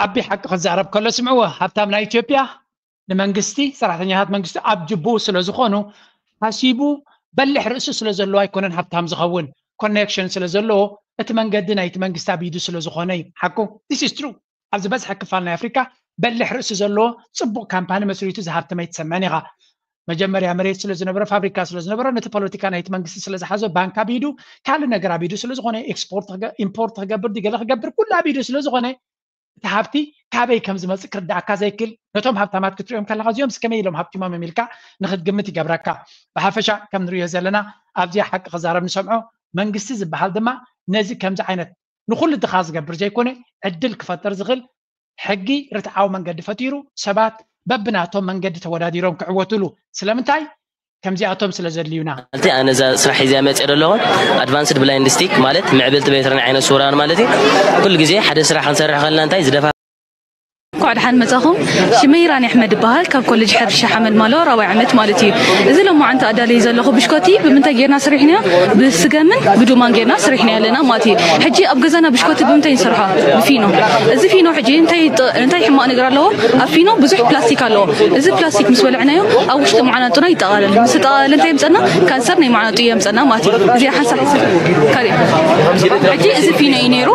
ኣቢ ሓቂ ክዛረብ ከሎ ስምዕዎ ሃብታም ናይ ኢትዮጵያ ንመንግስቲ ሰራሕተኛታት መንግስቲ ኣብ ጅቡኡ ስለ ዝኾኑ ሓሲቡ በልሕ ርእሱ ስለ ዘለዎ ኣይኮነን ሃብታም ዝኸውን፣ ኮኔክሽን ስለ ዘለዎ፣ እቲ መንገዲ ናይቲ መንግስቲ ኣብ ኢዱ ስለ ዝኾነ እዩ። ሓቁ፣ this is true። ኣብ ዝበዝሐ ክፋል ናይ ኣፍሪካ በልሕ ርእሲ ዘለዎ ጽቡቕ ካምፓኒ መስሪቱ ዝሃብተመ ይትሰምዐን ኢኻ። መጀመርያ መሬት ስለ ዝነበረ፣ ፋብሪካ ስለ ዝነበረ፣ ነቲ ፖለቲካ ናይቲ መንግስቲ ስለ ዝሓዞ፣ ባንክ ኣብ ኢዱ፣ ካልእ ነገር ኣብ ኢዱ ስለ ዝኾነ፣ ኤክስፖርት ክገ- ኢምፖርት ክገብር ድዩ ገለ ክገብር፣ ኩሉ ኣብ ኢዱ ስለ ዝኾነ፣ እቲ ሃብቲ ካበይ ከም ዝመጽእ ክርዳእካ ዘይክል፣ ነቶም ሃብታማት ክትሪኦም ከለኻ፣ እዚኦም ከመይ ኢሎም ሃብቲሞም ኢልካ ንክትግምት ይገብረካ። ብሓፈሻ ከም ንሪኦ ዘለና፣ ኣብዚኣ ሓቂ ክዛረብ ንሰምዖ። መንግስቲ ዝበሃል ድማ ነዚ ከምዚ ዓይነት ንኹሉ ድኻ ዝገብር ዘይኮነ፣ ዕድል ክፈጥር ዝኽእል ሕጊ ርትዓዊ መንገዲ ፈጢሩ፣ ሰባት በብናቶም መንገዲ ተወዳዲሮም ክዕወትሉ። ስለምንታይ? ከምዚኣቶም ስለ ዘድልዩና። ማለት ኣነ እዛ ስራሕ ሒዘያ መፅእ ዘለኹ ኣድቫንስድ ብላይንድ ስቲክ ማለት ምዕብልቲ ቬተራን ዓይነት ስውራን ማለት እዩ። ኩሉ ግዜ ሓደ ስራሕ ክንሰርሕ ከለና እንታይ ዝደፋ እንኳዕ ደሓን መጻኹም። ሽመይ ኢራን ኣሕመድ ይበሃል። ካብ ኮሌጅ ሕርሻ ሓመልማሎ ራብዓይ ዓመት ማለት እዩ። እዚ ሎማዓንቲ ኣዳልየ ዘለኹ ብሽኮቲ ብምንታይ ጌርና ስሪሕና? ብስገምን ብዱማን ጌርና ስሪሕና ኣለና ማለት እዩ። ሕጂ ኣብ ገዛና ብሽኮቲ ብምንታይ ንሰርሖ? ብፊኖ። እዚ ፊኖ ሕጂ እንታይ ጥ- እንታይ ሕማቕ ነገር ኣለዎ? ኣብ ፊኖ ብዙሕ ፕላስቲክ ኣለዎ። እዚ ፕላስቲክ ምስ በልዕናዮ ኣብ ውሽጢ መዓናጡና ይጠቓለል። ምስ ተጠቓለለ እንታይ የምፀና? ካንሰር ናይ መዓናጡ የምፀና ማለት እዩ። እዚ ሓንሳብ ካሪ ሕጂ እዚ ፊኖ እዩ ነይሩ።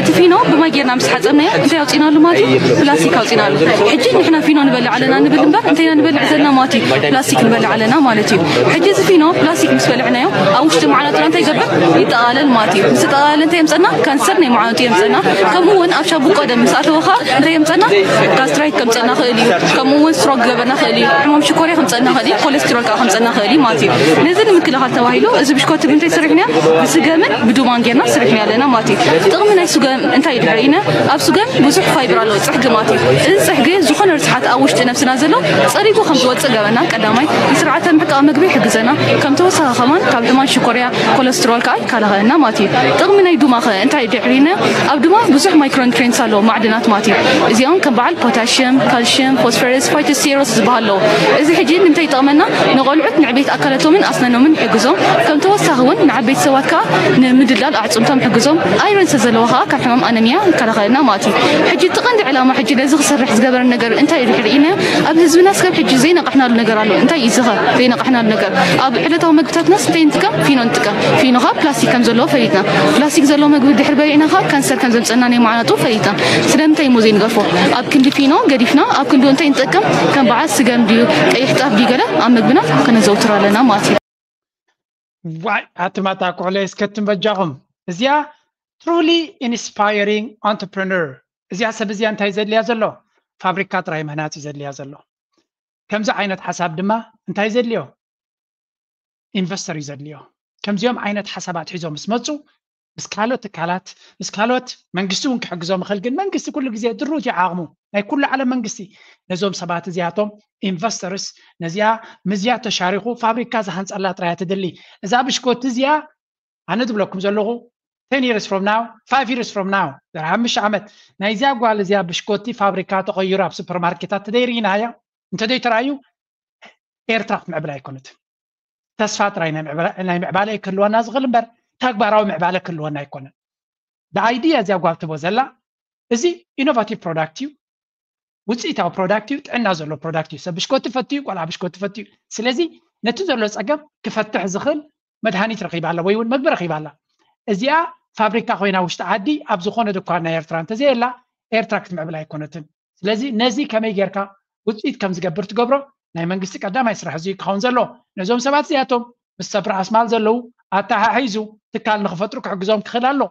እቲ ፊኖ ብማይ ጌርና ምስ ሓፀብናዮ እንታይ ኣውፂናሉ ማለት እዩ? ፕላስቲክ ኣውፂናሉ። ሕጂ ንሕና ፊኖ ንበልዕ ኣለና ንብል እምበር እንታይ ኢና ንበልዕ ዘለና ማለት እዩ? ፕላስቲክ ንበልዕ ኣለና ማለት እዩ። ሕጂ እዚ ፊኖ ፕላስቲክ ምስ በልዕናዮ ኣብ ውሽጢ መዓናጥና እንታይ ይገብር? ይጠቓለል ማለት እዩ። ምስ ተጠቓለለ እንታይ የምፀና? ካንሰር ናይ መዓናጡ የምፀና። ከምኡ እውን ኣብ ሻምቡ ቀደም ምስ ኣተወኻ እንታይ የምፀና? ጋስትራይት ከምፀና ክእል እዩ። ከምኡ እውን ስትሮክ ገበና ክእል እዩ። ሕማም ሽኮርያ ከምፀና ክእል እዩ። ኮሌስትሮል ከዓ ከምፀና ክእል እዩ ማለት እዩ። ነዚ ንምክልኻል ተባሂሉ እዚ ብሽኮቲ ብምንታይ ስሪሕና? ብስገምን ብዱማን ጌርና ስሪሕና ኣለና ማለት እዩ። ጥቕሚ ናይ ስገም እንታይ ድሕሪና? ኣብ ስገም ብዙሕ ፋይበር ኣለዎ፣ ፅሕጊ ማለት እዩ። እዚ ፅሕጊ ዝኾነ ርስሓት ኣብ ውሽጢ ነብስና ዘሎ ፀሪጉ ከም ዝወፅእ ገበና ቀዳማይ ንስርዓተ ምሕቃቕ ምግቢ ይሕግዘና። ከም ተወሳኺ ከማን ካብ ሕማም ሽኮርያ፣ ኮለስትሮል ከዓ ይከላኸለና ማለት እዩ። ጥቕሚ ናይ ዱማ ኸ እንታይ ድሕሪና? ኣብ ዱማ ብዙሕ ማይክሮኒትሪንትስ ኣለዎ፣ ማዕድናት ማለት እዩ። እዚኦም ከም በዓል ፖታሽየም፣ ካልሽየም፣ ፎስፈረስ፣ ፋይቶስቴሮስ ዝበሃሉ ኣለዎ። እዚ ሕጂ ንምንታይ ይጠቕመና? ንቆልዑት ንዕቤት ኣካላቶምን ኣስናኖምን ይሕግዞም። ከም ተወሳኺ እውን ንዓበይቲ ሰባት ከዓ ንምድልዳል ኣዕፅምቶም ይሕግዞም። ኣይረን ስለ ዘለዎ ከዓ ካብ ሕማም ኣነሚያ ይከላኸለልና ማለት እዩ። ሕጂ እቲ ቀንዲ ዕላማ ሕጂ ነዚ ክሰርሕ ዝገበረ ነገር እንታይ እዩ ድሕሪ ኢልና ኣብ ህዝብና ስጋብ ሕጂ ዘይነቕሕናሉ ነገር ኣሎ። እንታይ እዩ ዝኸ ዘይነቕሕናሉ ነገር? ኣብ ዕለታዊ መግብታትናስ እንታይ ንጥቀም? ፊኖ ንጥቀም። ፊኖ ከዓ ፕላስቲክ ከም ዘለዎ ፈሊጥና። ፕላስቲክ ዘለዎ መግቢ ድሕሪ በሊዕና ከዓ ካንሰር ከም ዘምፀና ናይ መዓናጡ ፈሊጥና። ስለምንታይ እሞ ዘይንገድፎ? ኣብ ክንዲ ፊኖ ገዲፍና ኣብ ክንዲ እንታይ ንጥቀም? ከም በዓል ስገም ድዩ ቀይሕ ጣፍ ድዩ ገለ ኣብ መግብና ከነዘውትር ኣለና ማለት እዩ። ዋይ ኣትማታ ኩሕለይ እስከ ትንበጃኹም። እዚኣ ትሩሊ ኢንስፓይሪንግ ኣንትርፕረነር። እዚኣ ሰብ እዚኣ እንታይ ዘድልያ ዘሎ? ፋብሪካ ጥራይ ምህናፅ እዩ ዘድልያ ዘሎ። ከምዚ ዓይነት ሓሳብ ድማ እንታይ ዘድልዮ? ኢንቨስተር እዩ ዘድልዮ። ከምዚኦም ዓይነት ሓሳባት ሒዞም ምስ መፁ ምስ ካልኦት ትካላት ምስ ካልኦት መንግስቲ እውን ክሕግዞም ይኽእል። ግን መንግስቲ ኩሉ ግዜ ድሩት እዩ ዓቕሙ ናይ ኩሉ ዓለም መንግስቲ ነዞም ሰባት እዚኣቶም ኢንቨስተርስ ነዚኣ ምስዚኣ ተሻሪኹ ፋብሪካ ዝሃንፀላ ጥራያ ትድሊ። እዛ ብሽኮቲ እዚኣ ኣነ ዝብለኩም ዘለኹ ten years from now, five years from now, ድሕሪ ሓሙሽተ ዓመት ናይዚኣ ጓል እዚኣ ብሽኮቲ ፋብሪካ ተቐይሩ ኣብ ሱፐርማርኬታት ተደይርኢናያ እንተደይ ተረኣዩ ኤርትራ ክትምዕብል ኣይኮነትን። ተስፋ ጥራይ ናይ ምዕባለ ክህልወና ዝኽእል እምበር ተግባራዊ ምዕባለ ክህልወና ኣይኮነን። ብኣይድያ እዚኣ ጓል ትቦ ዘላ እዚ ኢኖቫቲቭ ፕሮዳክት እዩ፣ ውፅኢታዊ ፕሮዳክት እዩ፣ ጥዕና ዘሎ ፕሮዳክት እዩ። ሰብ ብሽኮቲ ፈትዩ፣ ቆልዓ ብሽኮቲ ፈትዩ። ስለዚ ነቲ ዘሎ ፀገም ክፈትሕ ዝኽእል መድሃኒት ረኺባ ኣላ ወይ እውን መግቢ ረኺባ ኣላ። እዚኣ ፋብሪካ ኮይና ውሽጢ ዓዲ ኣብ ዝኾነ ድኳን ናይ ኤርትራ እንተዘየላ ኤርትራ ክትምዕብል ኣይኮነትን። ስለዚ ነዚ ከመይ ጌርካ ውፅኢት ከም ዝገብር ትገብሮ ናይ መንግስቲ ቀዳማይ ስራሕ እዚ ክኸውን ዘሎ። ነዞም ሰባት እዚኣቶም ምስ ሰብሪ ኣስማል ዘለዉ ኣተሓሒዙ ትካል ንክፈጥሩ ክሕግዞም ክኽእል ኣሎ።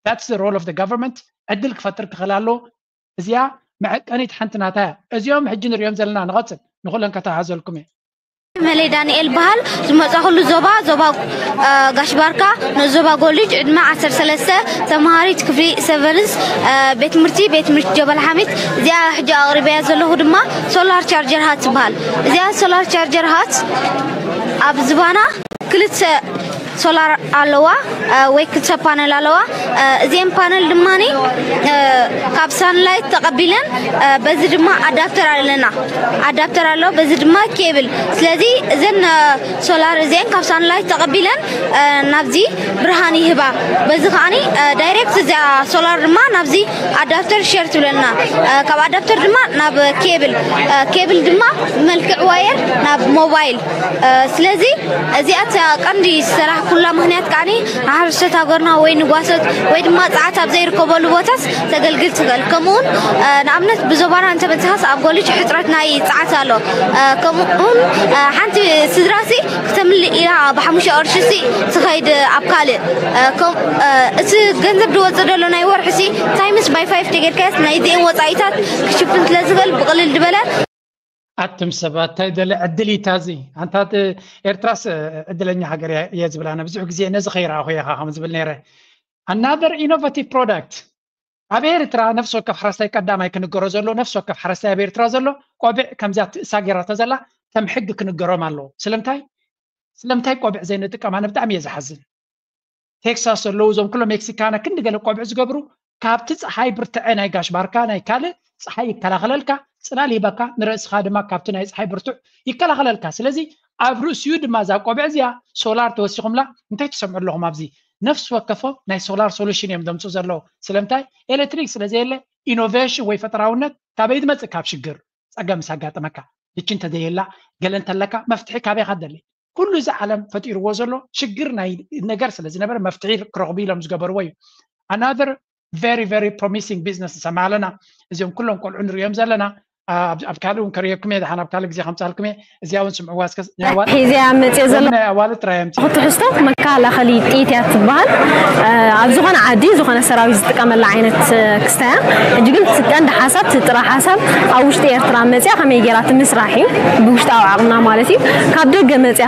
That's the role of the government። ዕድል ክፈጥር ክኽእል ኣሎ። እዚኣ መዐቀኒት ሓንቲ ናታ እያ። እዚኦም ሕጂ ንሪኦም ዘለና ንቐፅል ንኹለን ከተሓዘልኩም እየ። መለይ ዳንኤል በሃል ዝመፃኹሉ ዞባ ዞባ ጋሽ ባርካ ንዞባ ጎልጅ ዕድመ ዓሰርተ ሰለስተ ተምሃሪት ክፍሊ ሰቨንስ ቤት ትምህርቲ ቤት ትምህርቲ ጀበል ሓሚድ። እዚኣ ሕጂ ኣቕሪበያ ዘለኹ ድማ ሶላር ቻርጀር ሃት ትበሃል። እዚኣ ሶላር ቻርጀር ሃት ኣብ ዝባና ክልተ ሶላር ኣለዋ ወይ ክልተ ፓነል ኣለዋ። እዚአን ፓነል ድማ ካብ ሳንላይት ተቐቢለን፣ በዚ ድማ ኣዳፕተር ኣለና። ኣዳፕተር ኣሎ፣ በዚ ድማ ኬብል። ስለዚ እዘን ሶላር እዚአን ካብ ሳንላይት ተቐቢለን ናብዚ ብርሃን ይህባ። በዚ ከዓኒ ዳይሬክት እዚኣ ሶላር ድማ ናብዚ ኣዳፕተር ሸር ትብለና። ካብ ኣዳፕተር ድማ ናብ ኬብል፣ ኬብል ድማ ብመልክዕ ዋየር ናብ ሞባይል። ስለዚ እዚኣ እታ ቀንዲ ስራሕ ኩላ ምኽንያት ከዓኒ ንሓረስቶት ሃገርና ወይ ንጓሶት ወይ ድማ ጸዓት ኣብ ዘይርከበሉ ቦታስ ተገልግል ትኽእል። ከምኡውን ንኣብነት ብዞባና እንተበጽሐስ ኣብ ጎልጅ ሕጽረት ናይ ጸዓት ኣሎ። ከምኡውን ሓንቲ ስድራሲ ክተምልእ ኢላ ብሓሙሽተ ቅርሺ ሲ ትኸይድ ኣብ ካልእ። እቲ ገንዘብ ዝወጽእ ዘሎ ናይ ወርሒ ሲ ታይምስ ባይ ፋይፍ ተጌርካስ ናይ ዚኤን ወጻኢታት ክሽፍን ስለ ዝኽእል ብቕልል ዝበለ ኣቱም ሰባት እንታይ ደለ ዕድል እዩ ታዚ ኣንታት ኤርትራስ ዕድለኛ ሃገር እየ ዝብል ኣነ ብዙሕ ግዜ ነዚ ከይረኣኹ እየ ከም ዝብል ነይረ። Another innovative product ኣብ ኤርትራ ነፍሲ ወከፍ ሓረስታይ ቀዳማይ ክንገሮ ዘሎ ነፍሲ ወከፍ ሓረስታይ ኣብ ኤርትራ ዘሎ ቆብዕ ከምዚኣ ትእሳ ገይራቶ ዘላ ከም ሕጊ ክንገሮም ኣለዎ። ስለምንታይ ስለምንታይ ቆብዕ ዘይንጥቀም ኣነ ብጣዕሚ እየ ዝሓዝን። ቴክሳስ ዘለዉ እዞም ኩሎም ሜክሲካና ክንዲ ገለ ቆብዕ ዝገብሩ ካብቲ ፀሓይ ብርትዐ ናይ ጋሽ ባርካ ናይ ካልእ ፀሓይ ይከላኸለልካ፣ ፅላል ይህበካ፣ ንርእስኻ ድማ ካብቲ ናይ ፀሓይ ብርቱዕ ይከላኸለልካ። ስለዚ ኣብ ርእሲኡ ድማ እዛ ቆብዕ እዚኣ ሶላር ተወሲኹምላ እንታይ ትሰምዑ ኣለኹም ኣብዚ ነፍሲ ወከፎም ናይ ሶላር ሶሉሽን እዮም ዘምፅኡ ዘለዉ። ስለምንታይ ኤሌክትሪክ ስለ ዘየለ ኢኖቬሽን ወይ ፈጠራውነት ካበይ ዝመፅእ ካብ ሽግር ፀገም ምስ ኣጋጠመካ ልቺ እንተዘየላ ገለ እንተለካ መፍትሒ ካበይ ካደሊ ኩሉ እዚ ዓለም ፈጢርዎ ዘሎ ሽግር ናይ ነገር ስለ ዝነበረ መፍትሒ ክረኽቡ ኢሎም ዝገበርዎ እዩ። Another very very promising business ንሰምዕ ኣለና። እዚኦም ኩሎም ቆልዑ ንሪኦም ዘለና ኣብ ካልእ እውን ከርእየኩም እየ። ደሓን ኣብ ካልእ ግዜ ከምፃልኩም እየ። እዚኣ እውን ስምዕዋ እስከ ናይ ኣዋልድ ሒዘያ መፅእ ዘሎ ናይ ኣዋልድ ጥራይ እዮም። ትሕዝቶ መከላኸሊ ጥይት እያ ትበሃል። ኣብ ዝኾነ ዓዲ ዝኾነ ሰራዊት ዝጥቀመላ ዓይነት ክስታ እያ። ሕጂ ግን እቲ ቀንዲ ሓሳብ እቲ ጥረ ሓሳብ ኣብ ውሽጢ ኤርትራ መፅያ ከመይ ገይራ ትምስራሕ እዩ ብውሽጣዊ ዓቕምና ማለት እዩ። ካብ ደገ መፅያ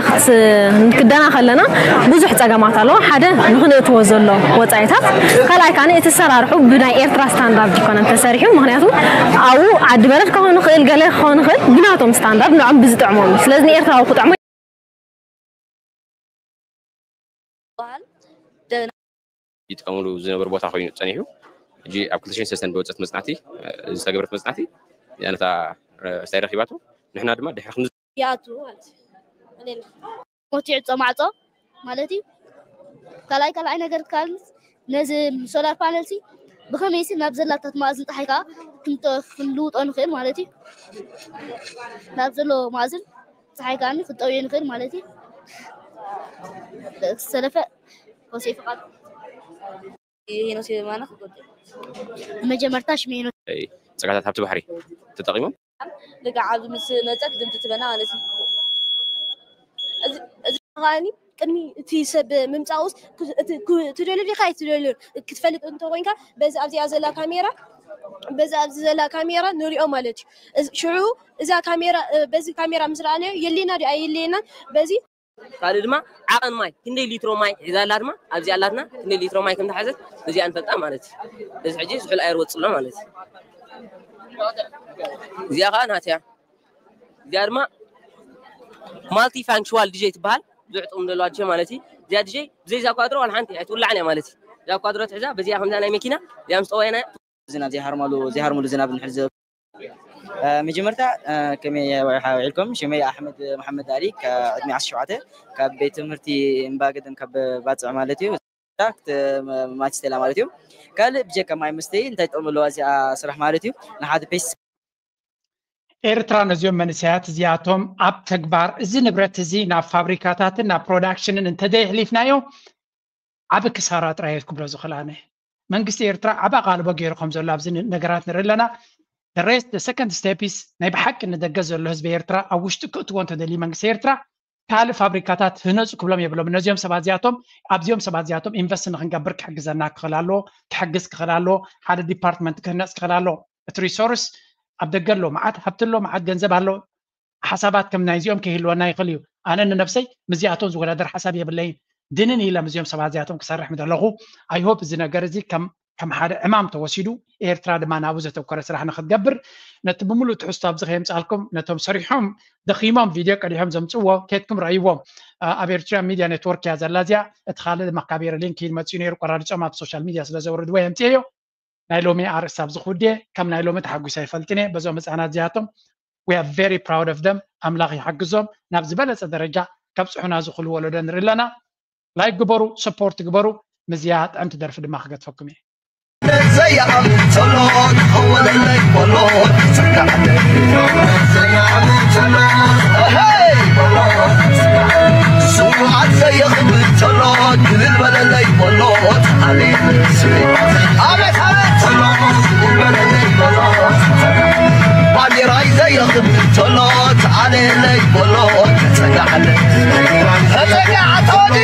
ክዳና ከለና ብዙሕ ፀገማት ኣለዋ። ሓደ ንክንእትዎ ዘሎ ወፃኢታት፣ ካልኣይ ካኒ እቲ ሰራርሑ ብናይ ኤርትራ ስታንዳርድ ይኮነን ተሰሪሑ። ምክንያቱ ኣብኡ ዓዲ በረድ ክኸውን ይኽእል፣ ገለ ክኸውን ይኽእል፣ ብናቶም ስታንዳርድ ንዖም ብዝጥዕሞም እዩ። ስለዚ ንኤርትራዊ ክጥዕሞ ይጥቀምሉ ዝነበሩ ቦታ ኮይኑ ፀኒሑ ሕጂ ኣብ ክልተ ሽሕን ሰለስተን ዝወፀት መፅናዕቲ ዝተገበረት መፅናዕቲ እዚኣ ነታ ስታይ ረኪባቶ ንሕና ድማ ድሕሪ ክንዲ ይኣቱ ማለት እዩ። ሞት ይዕጾ ማዕጾ ማለት እዩ። ካልኣይ ካልኣይ ነገር ካልስ ነዚ ሶላር ፓነል ሲ ብኸመይ ሲ ናብ ዘላታት ማእዝን ፀሓይ ከዓ ክንልውጦ ንኽእል ማለት እዩ። ናብ ዘሎ ማእዝን ፀሓይ ከዓ ክንጠውዮ ንኽእል ማለት እዩ። ሰለፈ ወሲኢ ፍቃድ ሄኖስ የማነ ክጎድል መጀመርታ ሽሜኖ ፀጋታት ሃብቲ ባሕሪ ተጠቂሞም ልክዕ ኣብዚ ምስ መፀት ድምፂ ትበና ማለት እዩ። እዚ ከዓኒ ቅድሚ እቲ ሰብ ምምፃኡስ ትደልዮ ዲኻ ኣይትደልዮን ክትፈልጥ እንተኮይንካ በዚ ኣብዚኣ ዘላ ካሜራ በዚ ኣብዚ ዘላ ካሜራ ንሪኦ ማለት እዩ። ሽዑ እዛ ካሜራ በዚ ካሜራ ምስ ረኣናዮ የሌና ዲኣ የሌና በዚ ካልእ ድማ ዓቐን ማይ ክንደይ ሊትሮ ማይ ሒዛ ኣላ ድማ ኣብዚኣ ኣላትና ክንደይ ሊትሮ ማይ ከም ዝሓዘት እዚኣ ንፈልጣ ማለት እዩ። እዚ ሕጂ ዝሑል ኣየር ወፅሎ ማለት እዩ። እዚኣ ከዓ ናትያ እዚኣ ድማ ማልቲ ፋንክሽዋል ድጄ ትበሃል። ብዙሕ ጥቕሚ ዘለዋ ድጄ ማለት እዩ። እዚኣ ድጄ ብዘይ ዛ ኳድሮ ዋላ ሓንቲ ኣይትውላዕን እያ ማለት እዩ። እዛ ኳድሮ ትሕዛ በዚኣ ከምዛ ናይ መኪና እዚኣ ምስ ጠወየና ዝናብ ዘይሃርመሉ ዘይሃርመሉ ዝናብ እንድሕር መጀመርታ ከመይ ውዒልኩም? ሽመይ ኣሕመድ መሓመድ ኣሊ ዕድመ ዓሰርተ ሸውዓተ ካብ ቤት ትምህርቲ እምባ ገደም ካብ ባፅዕ ማለት እዩ። ማች ስቴላ ማለት እዩ። ካልእ ብጀካ ማይ መስተይ እንታይ ጥቕሚ ኣለዋ እዚኣ ስራሕ ማለት እዩ? ንሓደ ፔስ ኤርትራ ነዚኦም መንእሰያት እዚኣቶም ኣብ ተግባር እዚ ንብረት እዚ ናብ ፋብሪካታትን ናብ ፕሮዳክሽንን እንተዘየሕሊፍናዮ ዓቢ ክሳራ ጥራይ ክብሎ ዝኽእል ኣነ። መንግስቲ ኤርትራ ዓቢ ኣቓልቦ ገይሩ ከም ዘሎ ኣብዚ ነገራት ንርኢ ኣለና። The rest, the second step is ናይ ብሓቂ ንደገ ዘሎ ህዝቢ ኤርትራ ኣብ ውሽጢ ክእትዎ እንተደልዩ መንግስቲ ኤርትራ ካልእ ፋብሪካታት ህነፁ ክብሎም የብሎም። ነዚኦም ሰባት እዚኣቶም ኣብዚኦም ሰባት እዚኣቶም ኢንቨስት ንክንገብር ክሕግዘና ክኽእል ኣለዎ፣ ክሕግዝ ክኽእል ኣለዎ። ሓደ ዲፓርትመንት ክህነፅ ክኽእል ኣለዎ። እቲ ሪሶርስ ኣብ ደገ ኣሎ፣ መዓት ሃብቲ ኣሎ፣ መዓት ገንዘብ ኣሎ። ሓሳባት ከም ናይዚኦም ከይህልወና ይኽእል እዩ። ኣነ ንነብሰይ ምስዚኣቶም ዝወዳደር ሓሳብ የብለይን። ድንን ኢለ ምስዚኦም ሰባት እዚኣቶም ክሰርሕ ምደለኹ። I hope እዚ ነገር እዚ ከም ከም ሓደ ዕማም ተወሲዱ፣ ኤርትራ ድማ ናብኡ ዘተኮረ ስራሕ ንክትገብር፣ ነቲ ብምሉእ ትሕዝቶ ኣብዚ ከየምጻልኩም፣ ነቶም ሰሪሖም ደኺሞም ቪድዮ ቀዲሖም ዘምጽዎ ኬድኩም ረእይዎም። ኣብ ኤርትራ ሚድያ ኔትወርክ እያ ዘላ እዚኣ። እቲ ካልእ ድማ ካብ ኤርሊንክ ኢሉ መጺኡ ነይሩ፣ ቆራሪጾም ኣብ ሶሻል ሚድያ ስለ ዘውርድዎ የምጽእዮ። ናይ ሎሚ ኣርእስቲ ኣብዚ ክውድየ። ከም ናይ ሎሚ ተሓጒሰ ኣይፈልጥን እየ። በዞም ህፃናት እዚኣቶም we are very proud of them። ኣምላኽ ይሓግዞም፣ ናብ ዝበለፀ ደረጃ ከብፅሑና ዝኽእሉ ወለዶ ንርኢ ኣለና። ላይክ ግበሩ፣ ሰፖርት ግበሩ። ምስዚኣ ጥዕምቲ ደርፊ ድማ ክገድፈኩም እየ። ዘይኣምን ተሎ ክኸወለለይ በሎ፣ ጸጋዕለይ ዘይኣምን ተሎ፣ ሄይ በሎ፣ ስውኣት ዘየኽብር ተሎ፣ ግልል በለለይ በሎ፣ ተዓሌ ስለ ኣቤት ኣቤት ተሎ፣ ግልል በለለይ በሎ፣ ባንዲራይ ዘየኽብር ተሎ፣ ተዓሌለይ በሎ፣ ተጸጋዕለይ ተጸጋዕቶኒ